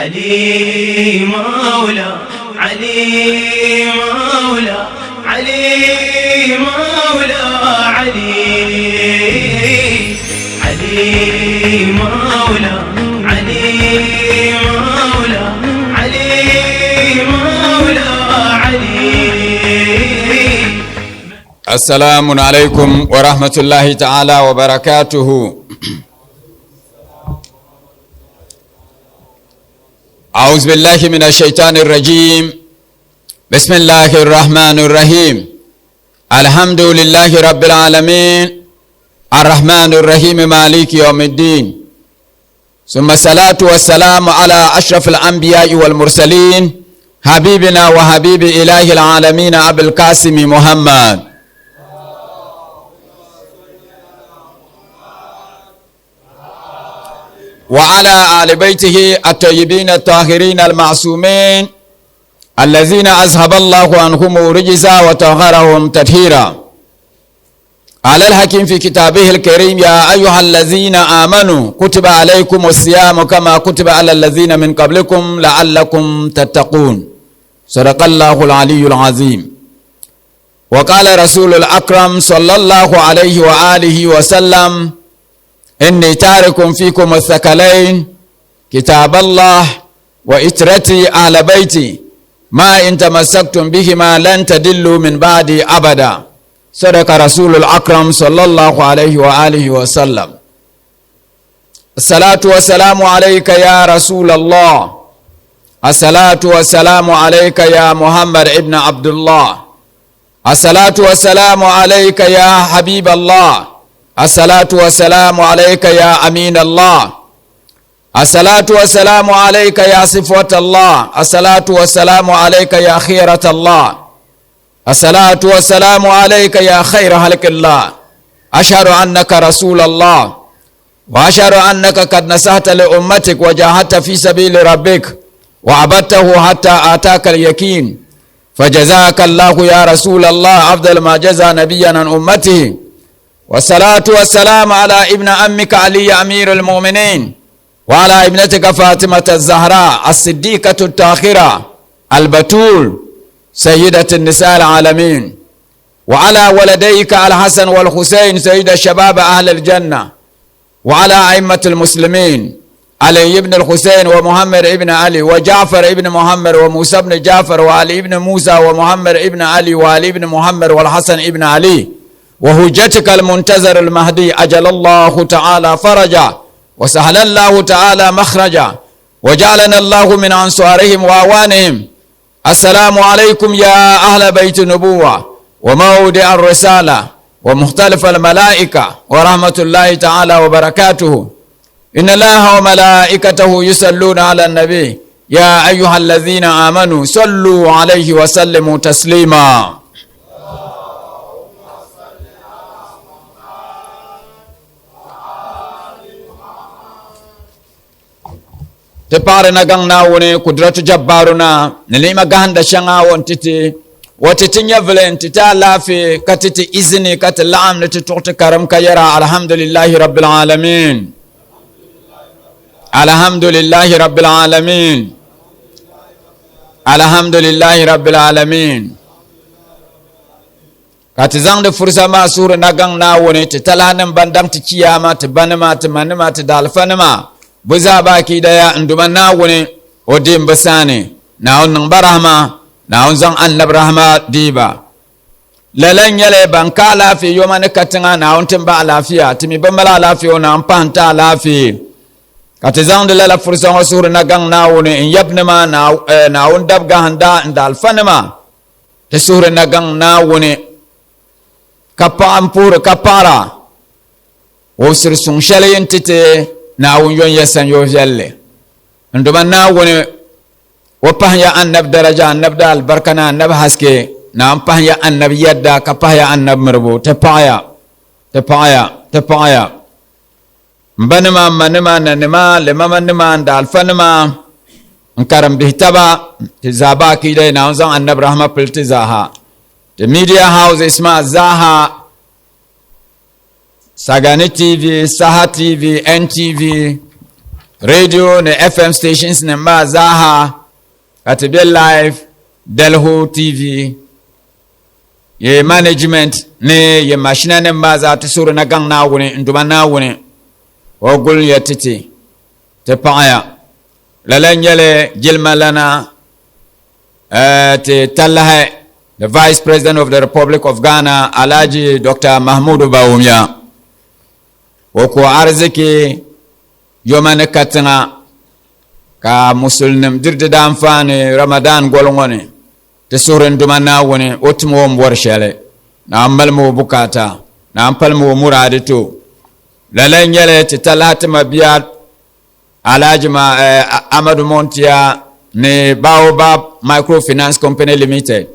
علي مولى علي مولى علي مولى علي علي مولى علي مولى علي مولى علي. السلام عليكم ورحمة الله تعالى وبركاته. أعوذ بالله من الشيطان الرجيم. بسم الله الرحمن الرحيم. الحمد لله رب العالمين الرحمن الرحيم مالك يوم الدين، ثم الصلاة والسلام على أشرف الأنبياء والمرسلين حبيبنا وحبيب إله العالمين أبو القاسم محمد. وعلى آل بيته الطيبين الطاهرين المعصومين الذين أذهب الله عنهم رجزا وطهرهم تطهيرا. على الحكيم في كتابه الكريم: يا أيها الذين آمنوا كتب عليكم الصيام كما كتب على الذين من قبلكم لعلكم تتقون. صدق الله العلي العظيم. وقال رسول الأكرم صلى الله عليه وآله وسلم: إني تارك فيكم الثقلين، كتاب الله وإترتي أهل بيتي، ما إن تمسكتم بهما لن تدلوا من بعدي أبدا. صدق رسول الأكرم صلى الله عليه وآله وسلم. الصلاة والسلام عليك يا رسول الله، الصلاة والسلام عليك يا محمد ابن عبد الله، الصلاة والسلام عليك يا حبيب الله، الصلاة والسلام عليك يا أمين الله، الصلاة والسلام عليك يا صفوة الله، الصلاة والسلام عليك يا خيرة الله، الصلاة والسلام عليك يا خير خلق الله. أشهد أنك رسول الله، وأشهد أنك قد نصحت لأمتك وجاهدت في سبيل ربك وعبدته حتى آتاك اليقين، فجزاك الله يا رسول الله أفضل ما جزى نبيا عن أمته. والصلاة والسلام على ابن أمك علي أمير المؤمنين، وعلى ابنتك فاطمة الزهراء الصديقة الطاهرة البتول سيدة النساء العالمين، وعلى ولديك الحسن والحسين سيد الشباب أهل الجنة، وعلى أئمة المسلمين علي بن الحسين ومحمد بن علي وجعفر بن محمد وموسى بن جعفر وعلي بن موسى ومحمد بن علي وعلي بن محمد والحسن بن علي، وهجتك المنتظر المهدي أجل الله تعالى فرجا وسهل الله تعالى مخرجا وجعلنا الله من أنصارهم وأوانهم. السلام عليكم يا أهل بيت النبوة وموضع الرسالة ومختلف الملائكة ورحمة الله تعالى وبركاته. إن الله وملائكته يصلون على النبي يا أيها الذين آمنوا صلوا عليه وسلموا تسليما. Ti paɣari na gaŋ Naawuni kudratu jabbaru na ni ni'ima gahinda shɛŋa o n ti ti o ti ti nyɛvili n ti ti alaafee ka ti ti izini ka ti laɣim ni ti tuɣi ti karim ka yɛra alhamdulillahi rabbil alamin, alhamdulillahi rabbil alamin, alhamdulillahi rabbil alamin. Ka ti zaŋdi fursa maa suhuri na gaŋ Naawuni ti talahinim ban daŋ ti chiyaama ti banima ti manima ti daalifanima bɛ zaa baaki daya n duma Naawuni o deem bɛ saani. Naawuni niŋ ba rahama, Naawuni zaŋ annabi rahama deei ba. Lala n nyɛli ban ka alaafee yoma ni katiŋa, Naawuni tim ba alaafeya, ti mi bi mali alaafee o Naawuni pahi n-ti alaafee. Ka ti zaŋdi lala fursa ŋɔ suhuri na gaŋ Naawuni n yabinima Naawuni dabgahinda n daalifanima. Ti suhuri na gaŋ Naawuni ka paɣa n puhiri ka paɣira o siri suŋ shɛli n ti ti Naawuni yon ya sanyo viɛlli. N duma Naawuni o pahiya annabi daraja, annabi da albarka ni annabi haske, Naawuni pahiya annabi yadda ka pahiya annabi miribu. Ti paɣaya, ti paɣaya, ti paɣaya. N ba nima, n ma nima, na nima, limama nima, n daalifa nima, n karim bihi taba, ti zaa baaki dai Naawuni zaŋ annabi rahma pili ti zaaha. Ti media houses maa zaaha, Sagani TV, Saha TV, NTV, Radio ni FM stations nim maa zaaha ka ti be live Delho TV ye management ni ye mashina nim maa zaa ti suhuri na gaŋ Naawuni n duma Naawuni o guli ya ti ti ti paɣaya lala n nyɛli jilima lana eh, ti talahi the Vice President of the Republic of Ghana Alhaji Dr. Mahmudu Bawumia o ku ariziki yoma ni katiŋa ka musulnim diri di daanfaani Ramadan goli ŋɔ ni ti suhuri n duma Naawuni o tim o ni bɔri shɛli Naawuni malimi o bukaata Naawuni palimi o muraadi to lala n nyɛli ti talahi ti mabia Alhaji ma eh, Amadu Montia ni Baobab Microfinance Company Limited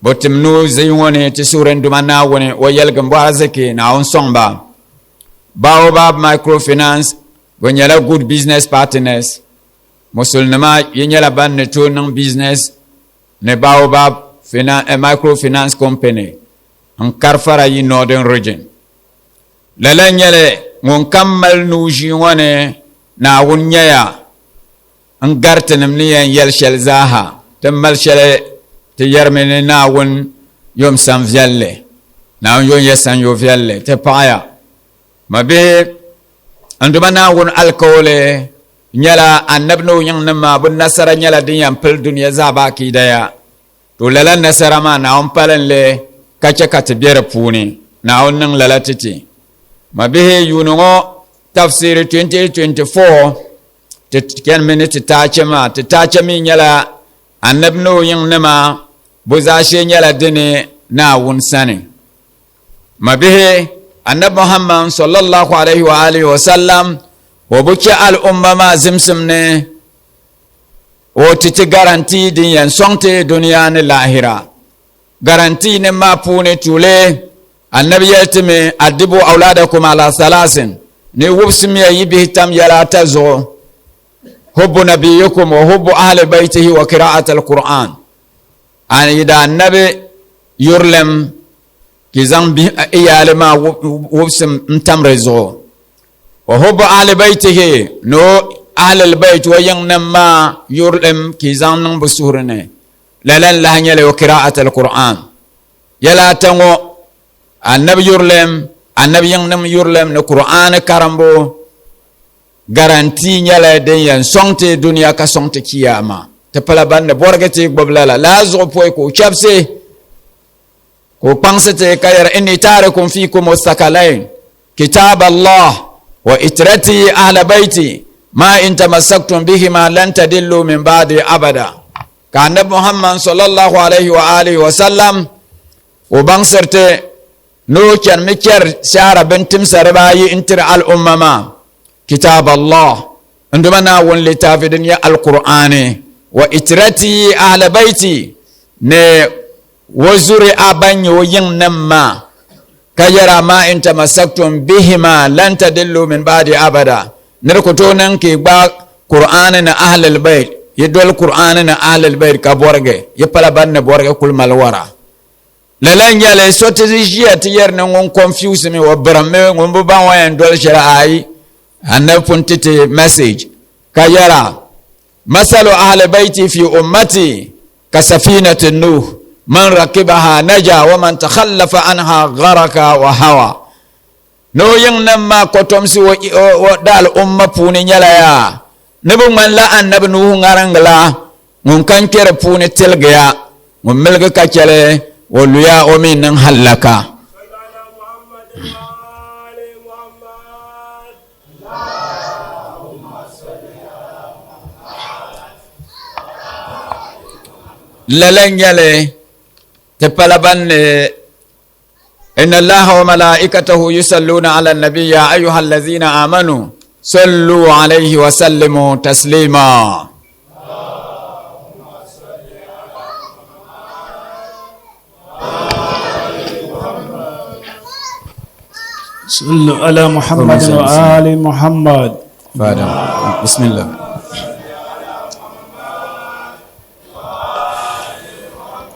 Bɛ tim nuu ʒii ŋɔ ni ti suhuri n Duuma Naawuni o yɛligimbu ariziki Naawuni sɔŋ ba. Baobab Microfinance bɛ nyɛla good business partners. Musulinima yi nyɛla ban ni tooi niŋ business ni Baobab eh, Microfinance Company n kari fara yi Northern Region. Lala n nyɛli ŋun kam mali nuu ʒii ŋɔ ni Naawuni nyɛya N gari tinim ni yɛn yɛli shɛli zaaha, ti mali shɛli ti yɛrimi ni Naawuni yom san viɛlli, Naawuni yom ya sanyo viɛlli, ti paɣiya. Mabihi, n Duuma Naawuni alikauli nyɛla Anabi ni o yiŋnim maa bɛ nasara nyɛla din yɛn pili dunia zaa baakidaya. To lala nasara maa Naawuni palin li ka chɛ ka ti be di puuni. Naawuni niŋ lala ti ti. Mabihi, yuuni ŋɔ tafsiri 2024 Ti chanimi ni ti taache maa. Ti taache mi nyɛla Anabi ni o yiŋnima bo zaashee nyɛla dini Naawuni sani. Mabihi, Anabi Muhammad sallallahu alaihi wa alihi wa sallam o bi chɛ al'umma maa zimsim ni o ti ti garanti din yɛn sɔŋ ti dunia ni lahira. Garanti nim maa puuni tuuli Annabi yɛli ti mi, Adibu awladakum ala salasin, ni wubisimiya yi bihi tam yɛla ata zuɣu, hubbu nabiyikum wa hubbu ahli baytihi wa qira'at al-Qur'an. An yi da Annabi yurilim ki zaŋ bihi iyaali maa wubsim n tamri zuɣu. Wa hubbu ahli baytihi, ni o ahli al-bayt o yiŋnim maa yurilim ki zaŋ niŋ bɛ suhuri ni. Lala n-lahi nyɛli wa qira'at al-Qur'an. Yɛla ata ŋɔ, Annabi yurilim, Annabi yiŋnim yurilim ni Kur'aani karimbu garantii nyɛla din yɛn sɔŋ ti dunia ka sɔŋ ti kiyama. Ti pala ban ni bɔrigi ti gbubi lala laa zuɣu pɔi ka o chɛbisi ka o kpaŋsi ti ka yɛri inni taarikum fiikum thakalain kitab Allah wa itrati ahla baiti ma in tamassaktum bihima lan tadillu min ba'di abada. Ka Anabi Muhammad sallallahu alaihi wa alihi wa sallam o baŋsiriti ni o chanimi chɛri shahara bintimsa dibaayi n-tiri al'umma maa, Kitaab Allah, n Duuma Naawuni litaafi din nyɛ Alkur'aani, wa itirati ahla bayti, ni o zuri'a ban nyɛ o yiŋnim maa, ka yɛra, Ma in tamassaktum bihima lan tadillu min ba'di abada, Ni di ku tooi niŋ ka yi gbaai Kur'aani ni Ahlul Bayt, yi doli Kur'aani ni Ahlul Bayt ka bɔrigi, yi pala ban ni bɔrigi kuli mali wara. Lala n-nyɛ li, so ti di ʒiya ti yɛri ni ŋun confuse mi, o birim mi, ŋun bi baŋ o yɛn doli shɛli, ayi, Annabi pun ti ti message ka yɛra, Masalu ahli bayti fi ummati ka safinati Nuh, man rakibaha naja wa man takhallafa anha gharaka wa hawa. Ni o yiŋnim maa kɔtomsi o di al'umma puuni nyɛla yaa ni bɛ ŋmanila Annabi Nuhu ŋariŋgila ŋun ka n-kpe di puuni tiligiya, ŋun miligi ka chɛ li o luya o mi niŋ hallaka. Lala n-nyɛ li, ti pala ban ni إن الله وملائكته يصلون على النبي يا أيها الذين آمنوا صلوا عليه وسلموا تسليما صلوا على محمد وآل محمد بسم الله.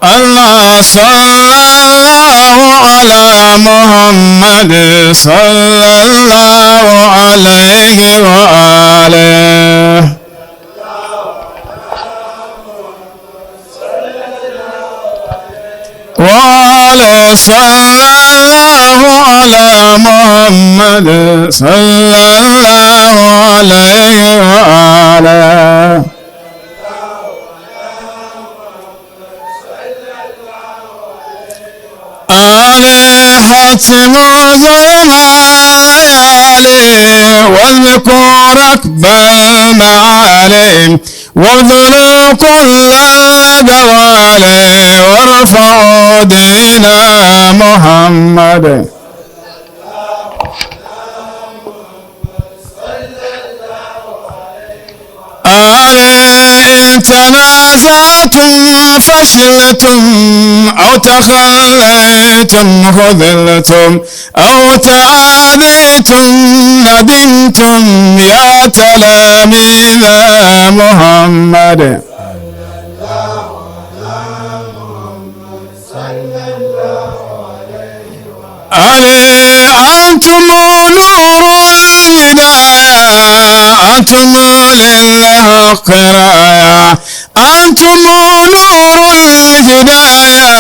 الله صلى الله على محمد صلى الله عليه وآله. وآله صلى الله على محمد صلى الله عليه وآله. حتم ظلم الليالي واذكر ركب المعالي وابذلوا كل الجوالي وارفعوا دين محمد. إن تنازعتم فشلتم أو تخليتم خذلتم أو تعاديتم ندمتم يا تلاميذ محمد. علي أنتم نور الهداية، أنتم للحق راية، أنتم نور الهداية،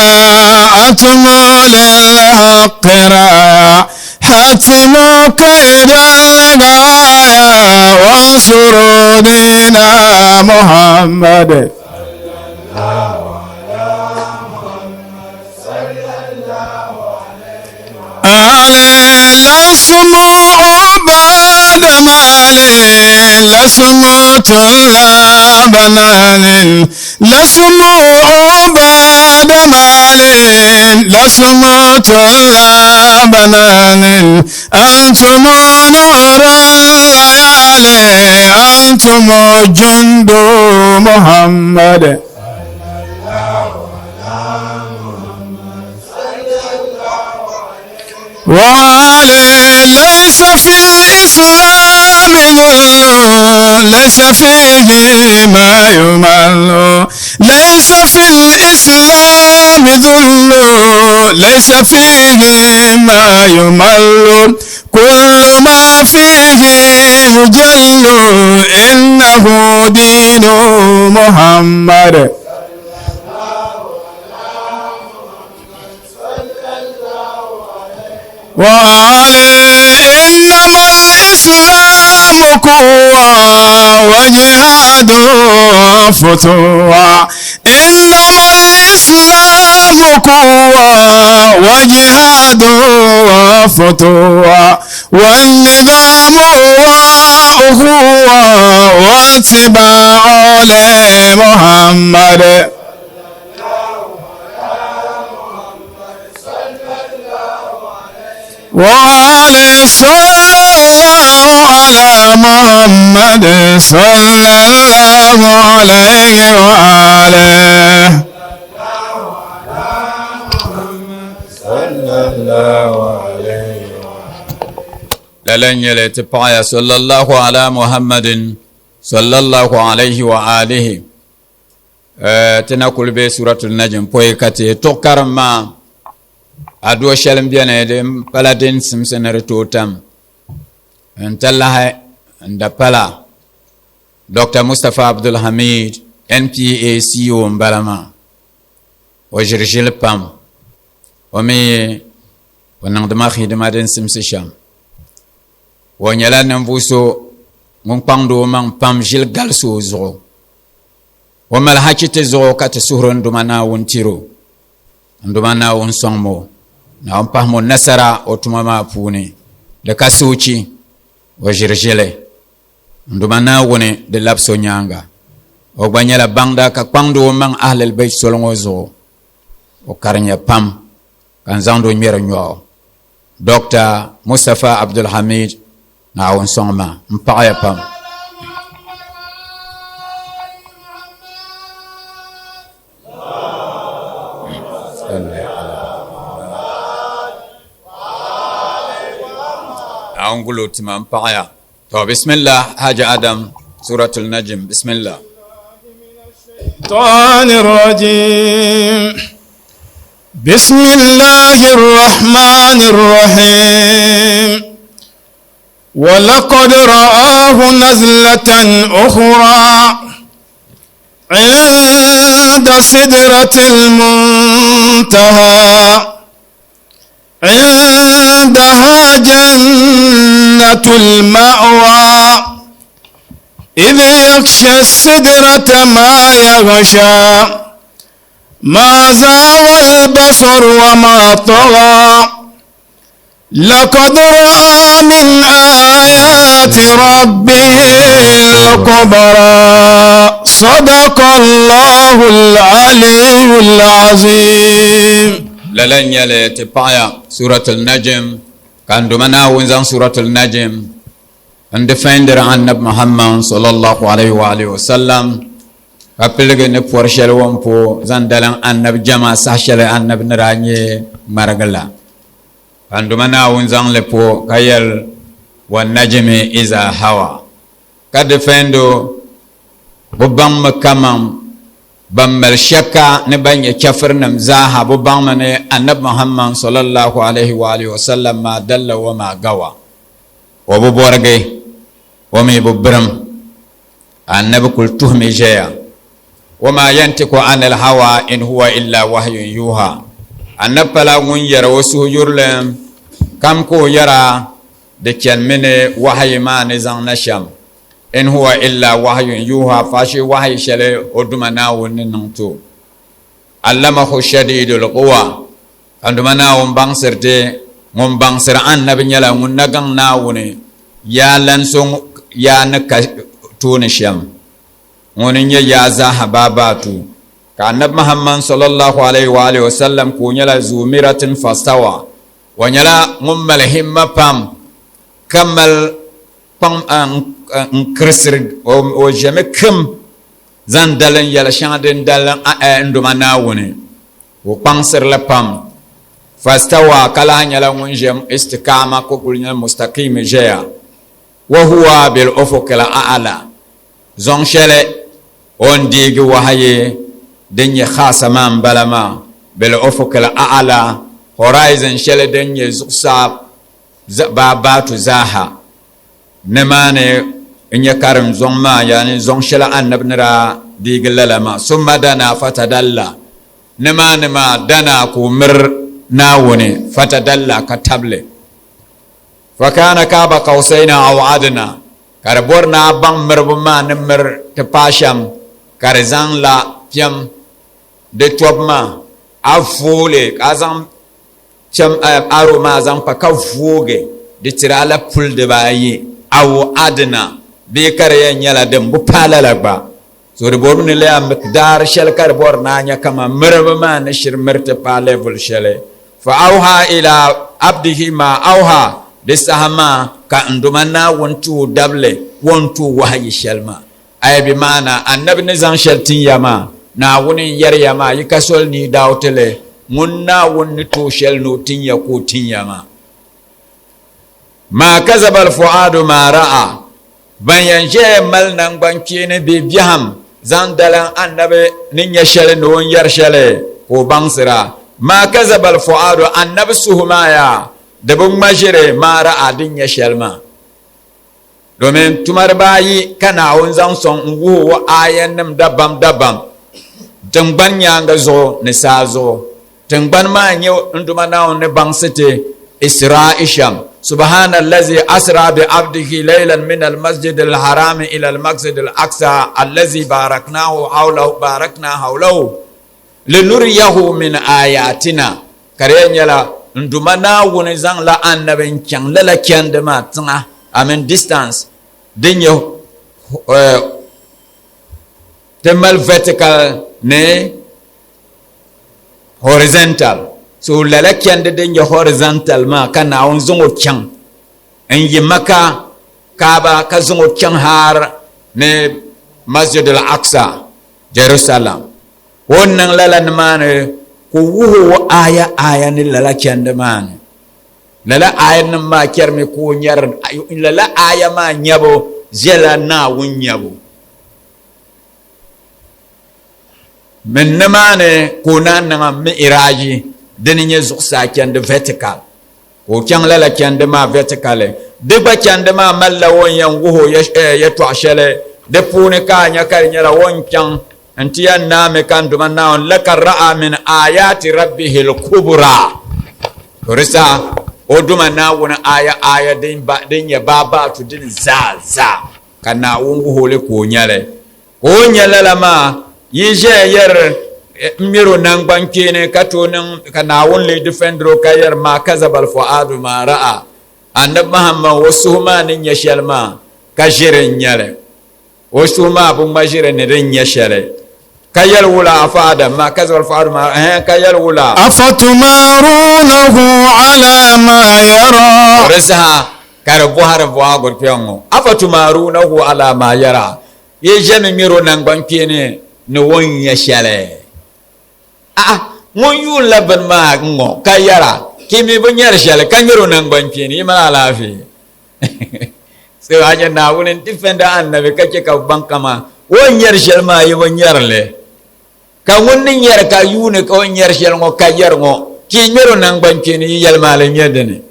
أنتم للحق راية، حتموا كيد الغاية وانصروا دين محمد. لسم عباد مال، لسم طلاب نال، لسم عباد مال، لسم طلاب نال، أنتم نور الليالي، أنتم جند محمد. وعلي ليس في الإسلام ذل، ليس فيه ما يمل، ليس في الإسلام ذل، ليس فيه ما يمل، كل ما فيه يجل، إنه دين محمد. وعلي إنما الإسلام قوة وجهاد فتوى، إنما الإسلام قوة وجهاد فتوى، والنظام وأخوة واتباع لمحمد. وعلي صلى الله على محمد صلى الله عليه وآله. لن يلتقى صلى الله على محمد صلى الله عليه وآله. تنقل بسورة النجم بويكتي تقرما adua shɛli n biɛni din pala din simsi ni di tooi tam n ti lahi n da pala Dr. Mustapha Abdul Hamid NPA CEO n bala maa. O ʒiri ʒili pam, o mi o niŋdima hidima din simsi shɛm. O nyɛla ninvuɣu so ŋun kpaŋdi o maŋ pam ʒili galisi o zuɣu. O mali hachi ti zuɣu ka ti suhuri n duma Naawuni tiro, n duma Naawuni sɔŋmo, Naawuni pahimo nasara o tuma maa puuni. Di ka soochi, o ʒiri ʒili n duma Naawuni di labisi o nyaaŋa. O gba nyɛla baŋda ka kpaŋdi o maŋ Ahlul Bayt soli ŋɔ zuɣu. O karinya pam ka n zaŋdi o ŋmɛri nyɔɣu. Dr. Mustapha Abdul Hamid, Naawuni sɔŋ ma, n paɣiya pam. Naawuni gulo tima n paɣiya. To bismillah Haji Adam, Suratul Najm, bismillah. الشيطان الرجيم بسم الله الرحمن الرحيم ولقد رآه نزلة أخرى عند سدرة المنتهى عندها جنة المأوى إذ يغشى السدرة ما يغشى ما زاغ البصر وما طغى لقد رأى من آيات ربه الكبرى صدق الله العلي العظيم Lala n nyɛli ti paɣaya suratul najm ka n duma Naawuni zaŋ suratul najm n difɛndiri annabi Muhammad sallallahu alaihi wa alihi wasallam ka piligi ni pɔri shɛli o ni po zaŋ dalim annabi jama saha shɛli annabi ni daa nyɛ ŋmarigi la ka n duma Naawuni zaŋ li po ka yɛli wa najmi iza hawa ka difɛndi o bɛ baŋmi kaman Ban mali shɛkka ni ban nyɛ chɛfirinim zaaha bi baŋmi ni Annabi Muhammad sallallahu alaihi wa alihi wa sallam maa dalla wa maa gawa, o bi bɔrigi, o mi bi birim, Annabi kuli tuhimi ʒɛya. Wa maa yantiku anil hawa in huwa illa wahyun yuha, Annabi pala ŋun yɛri o suhuyurilim kam ka o yɛra di chanimi ni wahayi maa ni zaŋ na shɛm. In huwa illa wahyun yuha, faashee wahayi shɛli o Duuma Naawuni ni niŋ ti o. Allamahu shadiidul quwa, ka Duuma Naawuni baŋsiri ti, ŋun baŋsiri Annabi nyɛla ŋun na gaŋ Naawuni yaa lan so yaa ni ka tooni shɛm. Ŋuni n-nyɛ yaa zaaha baabaatu. Ka Annabi Muhammad sallallahu alayhi wa alihi wa sallam ka o nyɛla zu miratin fastawa, o nyɛla ŋun mali himma pam ka mali kpaŋ n kirisiri o ʒɛmi kim zaŋ dalim yɛli shɛŋa din dalim n Duuma Naawuni o kpaŋsirili pam fastawa ka lahi nyɛla ŋun ʒɛ istikaama ka kuli nyɛ mustaqim ʒɛya wa huwa bil ufuqil a'la zɔŋ shɛli o ni deegi wahayi din nyɛ khaasa maa n bala maa bil ufuqil a'la horizon shɛli din nyɛ zuɣusaa Baabaatu zaaha nimaani n-nyɛ karim zɔŋ maa, yani zɔŋ shɛli Annabi ni daa deegi lala maa, summa dana fatadalla, nimaani maa dana ka o miri Naawuni, fatadalla ka tabili, fakana kaaba qawsayni aw adna, ka di bɔri ni a baŋ miribu maa ni miri ti paai shɛm, ka di zaŋ la piɛm di tɔbu maa, a vooli ka a zaŋ Cham aro maa zaŋ pa ka voogi di tiri a la puli dibaayi, aw adna, bee ka di yɛn nyɛla din bi paai lala gba. So di bɔrimi ni lala miqdaar shɛli ka di bɔri ni a nya kaman miribu maa ni shiri miri ti paai level shɛli. Fa awha ila abdihi ma awha, di saha maa ka n Duuma Naawuni ti o dabili o ni ti o wahayi shɛli maa. Ay bi maana Annabi ni zaŋ shɛli tin ya maa, Naawuni n-yɛri ya maa, yi ka soli ni yi daai ti li, ŋun Naawuni ni ti o shɛli ni o tin ya ka o tin ya maa. Maa kazaba al-fu'aadu maa ra'a, ban yɛn ʒɛya mali naŋgbankpeeni bee biɛhim zaŋ dalim Annabi ni nya shɛli ni o ni yɛri shɛli ka o baŋsira. Maa kazaba al-fu'aadu, Annabi suhu maa yaa, di bi ŋma ʒiri maa ra'a din nya shɛli maa. Domin tuma dibaayi ka Naawuni zaŋ sɔŋ n-wuhi o aayanim dabam dabam tiŋgbani nyaaŋa zuɣu ni saa zuɣu. Tiŋgbani maa n-nyɛ n Duuma Naawuni ni baŋsi ti Israa'i shɛm, Subhaana allazi asra bi abdihi laylan min almasjid alharami ila almasjid alaqsa allazi baraknahu hawlahu barakna hawlahu linuriyahu min ayatina ka di yɛn nyɛla n Duuma Naawuni zaŋla Annabi n-chaŋ lala chandi maa tiŋa, I mean distance, din nyɛ ti mali vertical ni horizontal. So lala chandi din nyɛ horizontal maa ka Naawuni zaŋ o chaŋ n-yi Maka Kaaba ka zaŋ o chaŋ har ni Masjid al-Aqsa, Jerusalem. O ni niŋ lala nimaani ka o wuhi o aaya aaya ni lala chandi maa ni. Lala aayanim maa chɛrimi ka o nyari lala aaya maa nyabu ʒɛla Naawuni nyabu. Min nimaani ka o naan niŋ mi'iraaji, dini nyɛ zuɣusaa chandi vertical, ka o chaŋ lala chandi maa vertically. Di gba chandi maa malila o ni yɛn wuhi o yɛtɔɣ shɛli di puuni ka a nya ka di nyɛla o ni chaŋ nti yɛn naami ka n Duuma Naawuni laka ra'a min aayaati rabbihil kubra. To di saha o Duuma Naawuni aaya aaya din nyɛ baabaatu dini zaa zaa ka Naawuni wuhi o li ka o nya li. Ka o nya lala maa, yi ʒɛya yɛri m miri o naŋgbankpeeni ka tooi niŋ ka Naawuni lee defender o ka yɛri maa kazabal fu'aadu maa ra'a. Annabi Muhammad o suhu maa ni nya shɛli maa ka ʒiri n-nya li. O suhu maa bi ŋma ʒiri ni din nya shɛli. Ka yɛli wula afa Adam maa kazabal fu'aadu maa ɛhɛn ka yɛli wula. Afatumarunahu ala ma yara. Di saha ka di bɔhiri bɔhigu kpɛŋ ŋɔ afatumarunahu ala ma yara. Yi ʒɛmi ŋmɛr o naŋgbankpeeni ni o ni nya shɛli. A'a, ŋun yuun la bini maa ŋ-ŋɔ ka yɛra, Ti mi bi nyari shɛli ka ŋmɛr o naŋgbankpeeni, yi mali alaafee. So a nya Naawuni n-difɛndi annabi ka chɛ ka bɛ baŋ kaman o ni nyari shɛli maa yi bi nyari li. Ka ŋun ni nyari ka yuuni ka o ni nyari shɛli ŋɔ ka yɛri ŋɔ, ti yi ŋmɛr o naŋgbankpeeni, yi yɛlimaŋli n-nyɛ dini?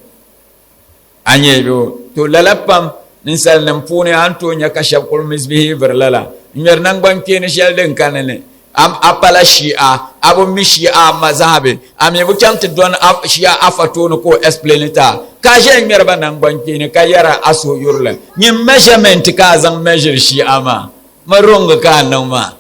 A nyɛ bɛ to lala pam ninsalinim puuni a ni tooi nya ka shɛba kuli misbehaviri lala n-ŋmɛri naŋgbankpeeni shɛli din kani ni a pala Shia, a bi mi Shia mazhabi, a mi bi chaŋ ti dɔni Shia afa tooni ka o explain ti a, ka a ʒiya ŋmɛri ba naŋgbankpeeni ka yɛra a suhuyurili. Nyin measurement ka a zaŋ measure Shia maa, mi wrong ka a niŋ maa.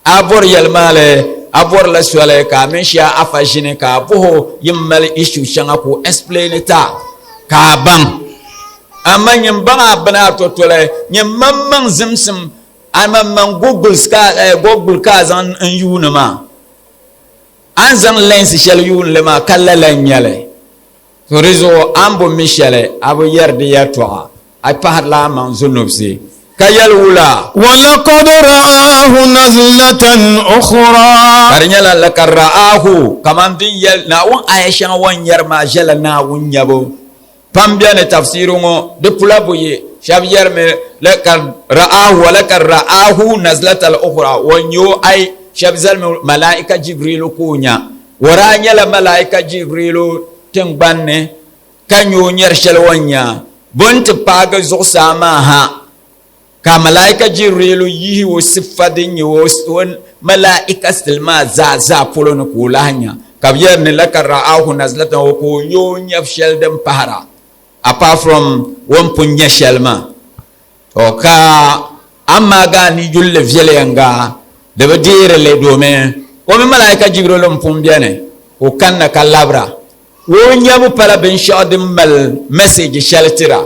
A bɔri yɛlimaŋli, a bɔrila soli ka a mini shia afa ʒini ka a bɔh o yi mali issue shɛŋa ka o explain ti a ka a baŋ. Amaa nyin baŋ a bini a tɔtɔli, nyin maŋmaŋ zimsim, a maŋmaŋ googles ka a, google ka a zaŋ n yuuni maa. A ni zaŋ lens shɛli yuuni li maa ka lala n-nyɛ li. To di zuɣu a ni bo mi shɛli, a bi yɛri di yɛtɔɣa, a pahirila a maŋ zunubsi. Ka yɛli wula? Walakad ra'ahu nazlatan ukhra. Ka di nyɛla lakad ra'ahu, kaman din yɛli Naawuni aya shɛŋa o ni yɛri maa ʒɛla Naawuni nyabu. Pam beni tafsiiri ŋɔ di pula buyi, shɛba yɛrimi lakad ra'ahu walakad ra'ahu nazlatal ukhra, o nya o ai, shɛba zalimi malaika Jibrilu ka o nya. O daa nyɛla malaika Jibrilu tiŋgbani ni ka nya o nyari shɛli o ni nya bo nti paagi zuɣusaa maa ha, ka malaika Jibrilu yihi o sifa din nyɛ o malaika sili maa zaa zaa polo ni ka o lahi nya, ka bɛ yɛli ni laka ra'ahu nazlatan o ka o nya o nyabu shɛli din pahira apart from o ni pun nya shɛli maa. To ka amaa gaa ni yulli viɛlɛŋga di bi deeri li domin o mi malaika Jibrilu m-pun beni ka o kanna ka labira. O nyabu pala binshɛɣu din mali message shɛli tira.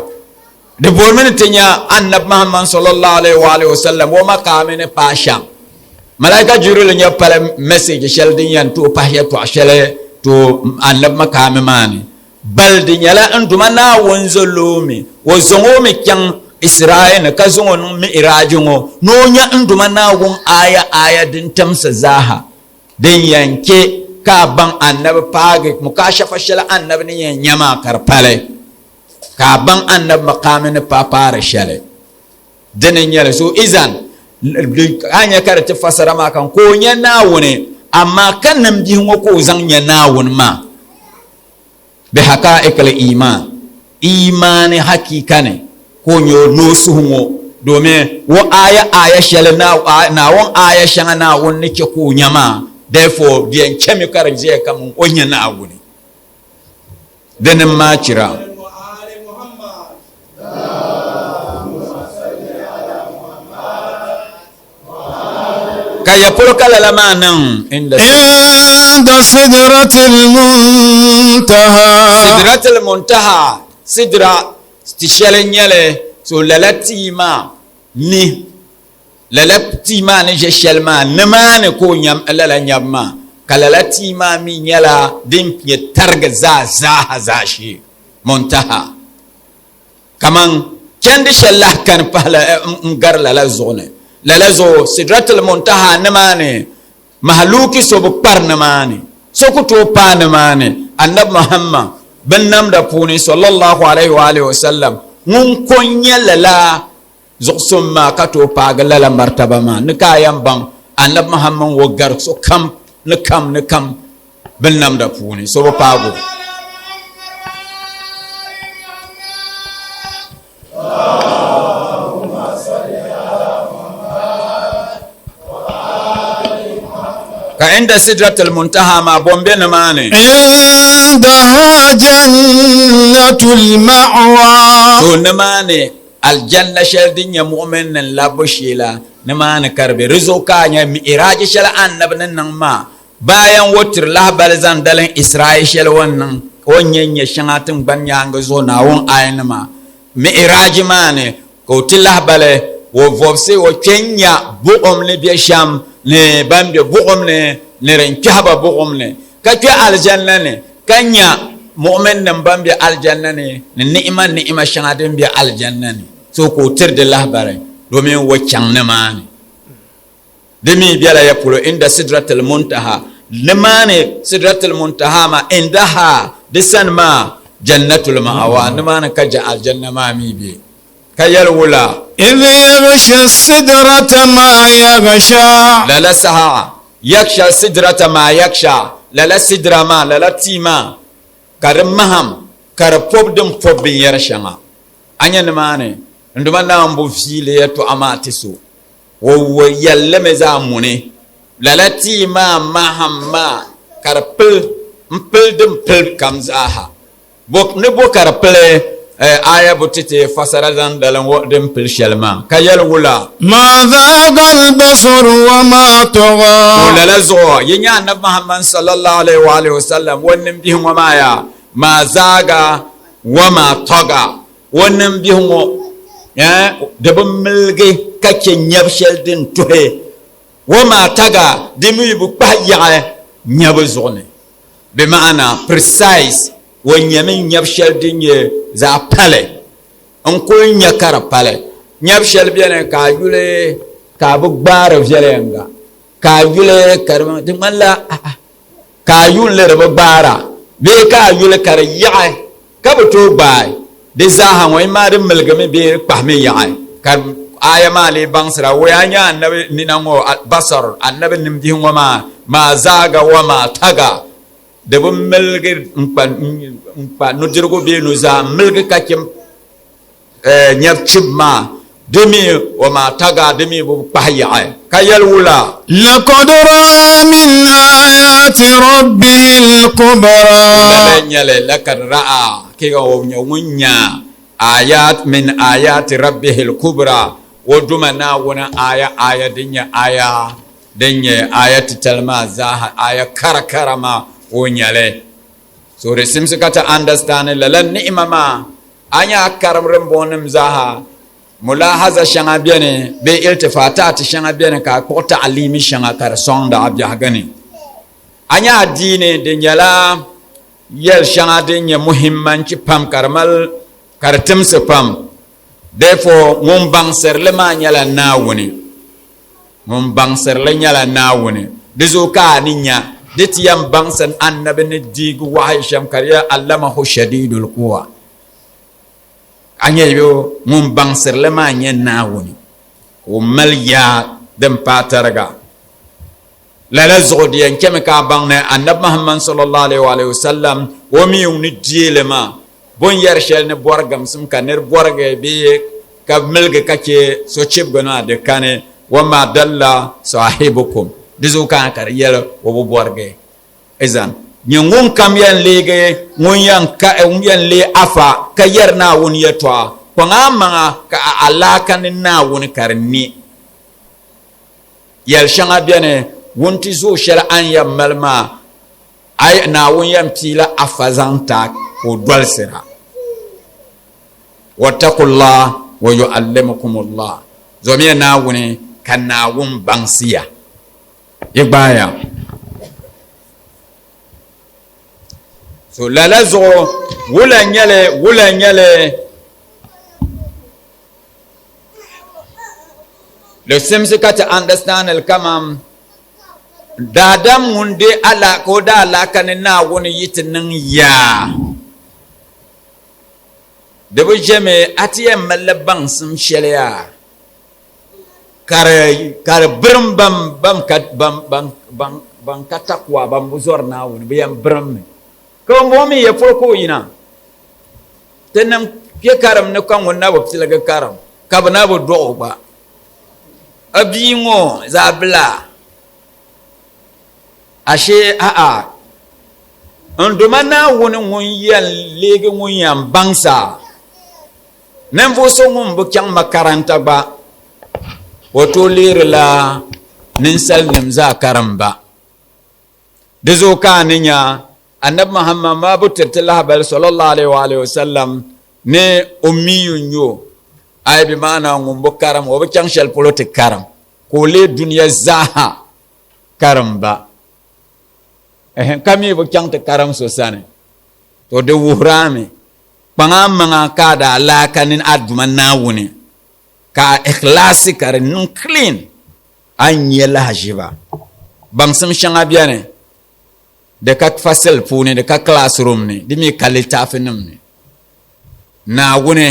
Di boorimi ni ti nya Annabi Muhammad sallallahu alaihi wa alihi wasallam o makaami ni paai shɛm. Malaika Jibrilu nyabu pala message shɛli din yɛn tooi pahi yɛtɔɣa shɛli to Annabi makaami maa ni. Bal di nyɛla n Duuma Naawuni zo loomi, o zaŋ o mi chaŋ Israel ni ka zaŋ o niŋ Mi'raj ŋɔ ni o nya n Duuma Naawuni aaya aaya din timsi zaaha din yɛn chɛ ka a baŋ Annabi paagi mukashafa shɛli Annabi ni yɛn nya maa ka di pali, ka a baŋ Annabi maqaami ni paai paari shɛli. Dini n-nyɛ li. So izan, a nya ka di ti fasara maa kan ka o nya Naawuni, amaa ka nimbihi ŋɔ ka o zaŋ nya Naawuni maa. Bi haqa'iqil iman, imaani hakika ni ka o nya o ni o suhu ŋɔ, domin o aaya aaya shɛli Naawuni aaya shɛŋa Naawuni ni chɛ ka o nya maa, therefore di yɛn chɛmi ka di ʒiya kaman o nya Naawuni. Dini m-maa chira. Ka ya polo ka lala maa niŋ? Inda Inda sidratil muntaha. Sidratil muntaha, sidra ti shɛli n-nyɛli, so lala tia maa ni, lala tia maa ni ʒe shɛli maa, nimaani ka o nya lala nyabu maa, ka lala tia maa mi nyɛla din nyɛ tarigi zaa zaaha zaashee, muntaha. Kaman chandi shɛli lahi kani pahila n-gari lala zuɣu ni. Lala zuɣu Sidratul Muntaha nimaani mahaluki so bi kpari nimaani, so ku tooi paai nimaani. Annabi Muhammad binnamda puuni sallallahu alaihi wa alihi wasallam ŋun ko n-nyɛ lala zuɣusuŋ maa ka tooi paagi lala martaba maa ni ka a yɛn baŋ. Annabi Muhammad ŋɔ gari so kam ni kam ni kam binnamda puuni, so bi paagi o. Ka inda sidratil muntaha maa bɔ m-be nimaani? Indaha jannatul ma'wa. To nimaani aljanna shɛli din nyɛ muɣumin nim labbu shee la, nimaani ka di be. Di zuɣu ka a nya mi'iraaji shɛli Annabi ni niŋ maa Bayan o tiri lahibali zaŋ dalim Israel shɛli o ni niŋ ka o ni nya nya shɛŋa tiŋgbani nyaaŋa zuɣu Naawuni aayanima Mi'iraaji maa ni, ka o ti lahibali o vɔbisi o kpe n-nya buɣim ni be shɛm ni ban be buɣim ni ni din kpɛhi ba buɣim ni, ka kpe alijanna ni ka nya muɣiminnim ban be alijanna ni ni ni'ima ni'ima shɛŋa din be alijanna ni. So ka o tiri di lahibali domin o chaŋ nimaani. Di mi bela ya polo inda sidratil muntaha, nimaani sidratil muntaha maa, indaha, di sani maa, jannatul ma'awa, nimaani ka ja aljanna maa mi be. Ka yɛli wula? Idh yaghsha sidrata ma yaghsha. Lala saha, yaghsha sidrata ma yaghsha, lala sidra maa, lala tia maa, ka di maham, ka di pɔbi din pɔbi binyɛr shɛŋa. A nya nimaani, n Duuma Naawuni bo viili yɛtɔɣa maa ti so. O yɛlli mi zaa muni. Lala tia maa mahim maa ka di pili m-pili din pili kam zaaha. Ni bo ka di pili aya bu ti ti fasara zaŋ dalim ŋɔ din pili shɛli maa ka yɛli wula? Ma zaaga al-basaru wa ma tagha. To lala zuɣu yi nya Anabi Muhammad sallallahu alaihi wa alihi wa sallam o nimbihi ŋɔ maa yaa ma zaaga wa ma tagha. O nimbihi ŋɔ di bi miligi ka chɛ nyabu shɛli din tuhi o maa taga, di mi bi kpahi yaɣi nyabu zuɣu ni. Bɛ maana precise, o nyami nyabu shɛli din nyɛ zaɣ pali n-kuli nya ka di pali. Nyabu shɛli beni ka a yuli ka a bi gbaari viɛnyɛliŋga, ka a yuli ka di ŋmanila ka a yuun li di bi gbaara bee ka a yuli ka di yaɣi ka bi tooi gbaai di zaaha ŋɔ, imaa di miligimi bee di kpahimi yaɣi ka aya maa lee baŋsira o yaa nya anabi nina ŋɔ basar anabi nimbihi ŋɔ maa maa zaaga wa maa taga di bi miligi n-kpa nudirigu bee nuzaa m-miligi ka chɛ Nyab chib maa, di mi o maa taga, di mi bi kpahi yaɣi, ka yɛli wula? Laqad ra'a min ayati rabbihil kubra. Lala n-nyɛli, laqad ra'a, kika o nyɛ ŋun nya ayat min ayati rabbihil kubra, o Duuma Naawuni aya, aya din nyɛ aya din nyɛ aya titali maa zaaha, aya kara kara maa, o nya li. So di simsi ka ti understand lala ni'ima maa. A nya a karim dimbɔŋɔnim zaaha, mulahaza shɛŋa beni bee iltifaataati shɛŋa beni ka a kpuɣi taɣiliimi shɛŋa ka di sɔŋdi a biɛhigu ni. A nya adiini di nyɛla yɛl shɛŋa din nyɛ muhimmanchi pam ka di mali ka di timsi pam. Therefore, ŋun baŋsiri li maa nyɛla Naawuni. Ŋun baŋsiri li nyɛla Naawuni. Di zuɣu ka a ni nya di ti yɛn baŋsi Annabi ni deegi wahayi shɛm ka di yɛli, Allamahu shadidul quwa. A nya yo ŋun baŋsiri li maa nyɛ Naawuni ka o mali yaa din paai tariga. Lala zuɣu di yɛn chɛmi ka a baŋ ni Annabi Muhammad sallallahu alaihi wa sallam o mi ni deei li maa Bɛ ni yɛri shɛli ni bɔrigimsim ka nir bɔrigi bee ka miligi ka chɛ so chibigi maa, di kani. Wa ma dalla saahibukum, di zuɣu ka ka di yɛli o bi bɔrigi. Izan, nyɛ ŋunkam yɛn leegi ŋun yɛn leei afa ka yɛri Naawuni yɛtɔɣa, kpaŋ a maŋa ka a alaaka ni Naawuni ka di ni. Yɛl shɛŋa beni wuntizuɣu shɛli a ni yɛn mali maa, Ai Naawuni yɛn piila afa zaŋ ti a ka o dolsir a. Wattakullah wa yu'allimukumullah. Zomiya Naawuni ka Naawuni baŋsi ya. Yi gbaaya. So lala zuɣu wula n-nyɛli, wula n-nyɛli di simsi ka ti understand li kaman Daadam ŋun de ka o daalaaka ni Naawuni yi ti niŋ yaa, di bi ʒɛmi a ti yɛn malila baŋsim shɛli yaa. Ka di, ka di birim ban, ban ka, ban, ban, ban, ban ka taqwa, ban bi zɔri Naawuni, bɛ yɛn birimmi. Ka bɛmbɔŋɔ mi ya polo ka o yina. Tinim kpe karim ni ka ŋun na bi piligi karim, ka bɛ na bi dɔɣ o gba. A bia ŋɔ zaa bila, ashee a'a, n Duuma Naawuni ŋun yɛn leegi ŋun yɛn baŋs a. Ninvuɣ so ŋun bi chaŋ makaranta gba, o tooi leerila ninsalinim zaa karimba. Di zuɣu ka a ni nya Anabi Muhammad maa bi tiri ti lahabali sallallahu alaihi wa alihi wasallam ni ummiyu n-nyɛ o, ai bi maana ŋun bi karim, o bi chaŋ shɛli polo ti karim, ka o leei dunia zaaha karimba, ka mi bi chaŋ ti karim so sani. To di wuhiri a mi kpaŋ a maŋa ka a daa alaaka ni a Duuma Naawuni, ka a ikhlaasi ka di niŋ clean, a ni nya lahaʒiba. Baŋsim shɛŋa beni di ka fasili puuni, di ka classroom ni, di mi ka litaafinim ni. Naawuni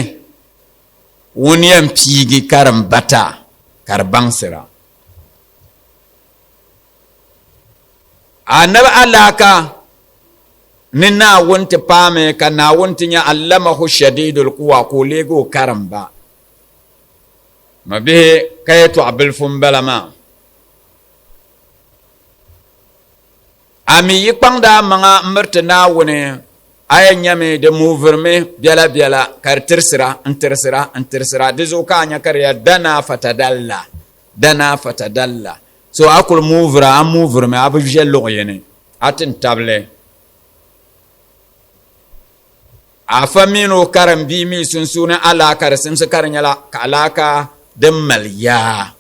ŋun yɛn piigi karimbata ka di baŋsira. Anabi alaaka ni Naawuni ti paami ka Naawuni ti nya Allamahu Shadidul Quwa ka o leegi o karimba. Ma bihi ka yɛtɔɣa bilifu m-bala maa. A mi yi kpaŋdi a maŋa m-miriti Naawuni, a yɛn nyami di muuvirimi biɛlabiɛla ka di tirisira n-tirisira n-tirisira. Di zuɣu ka a nya ka di yɛli, Danaa fatadalla, danaa fatadalla. So a kuli muuvira, a muuvirimi, a bi ʒe luɣ yini, a ti n-tabili. Afa mini o karimbihi mi sunsuuni alaaka di simsi ka di nyɛla ka alaaka din mali yaa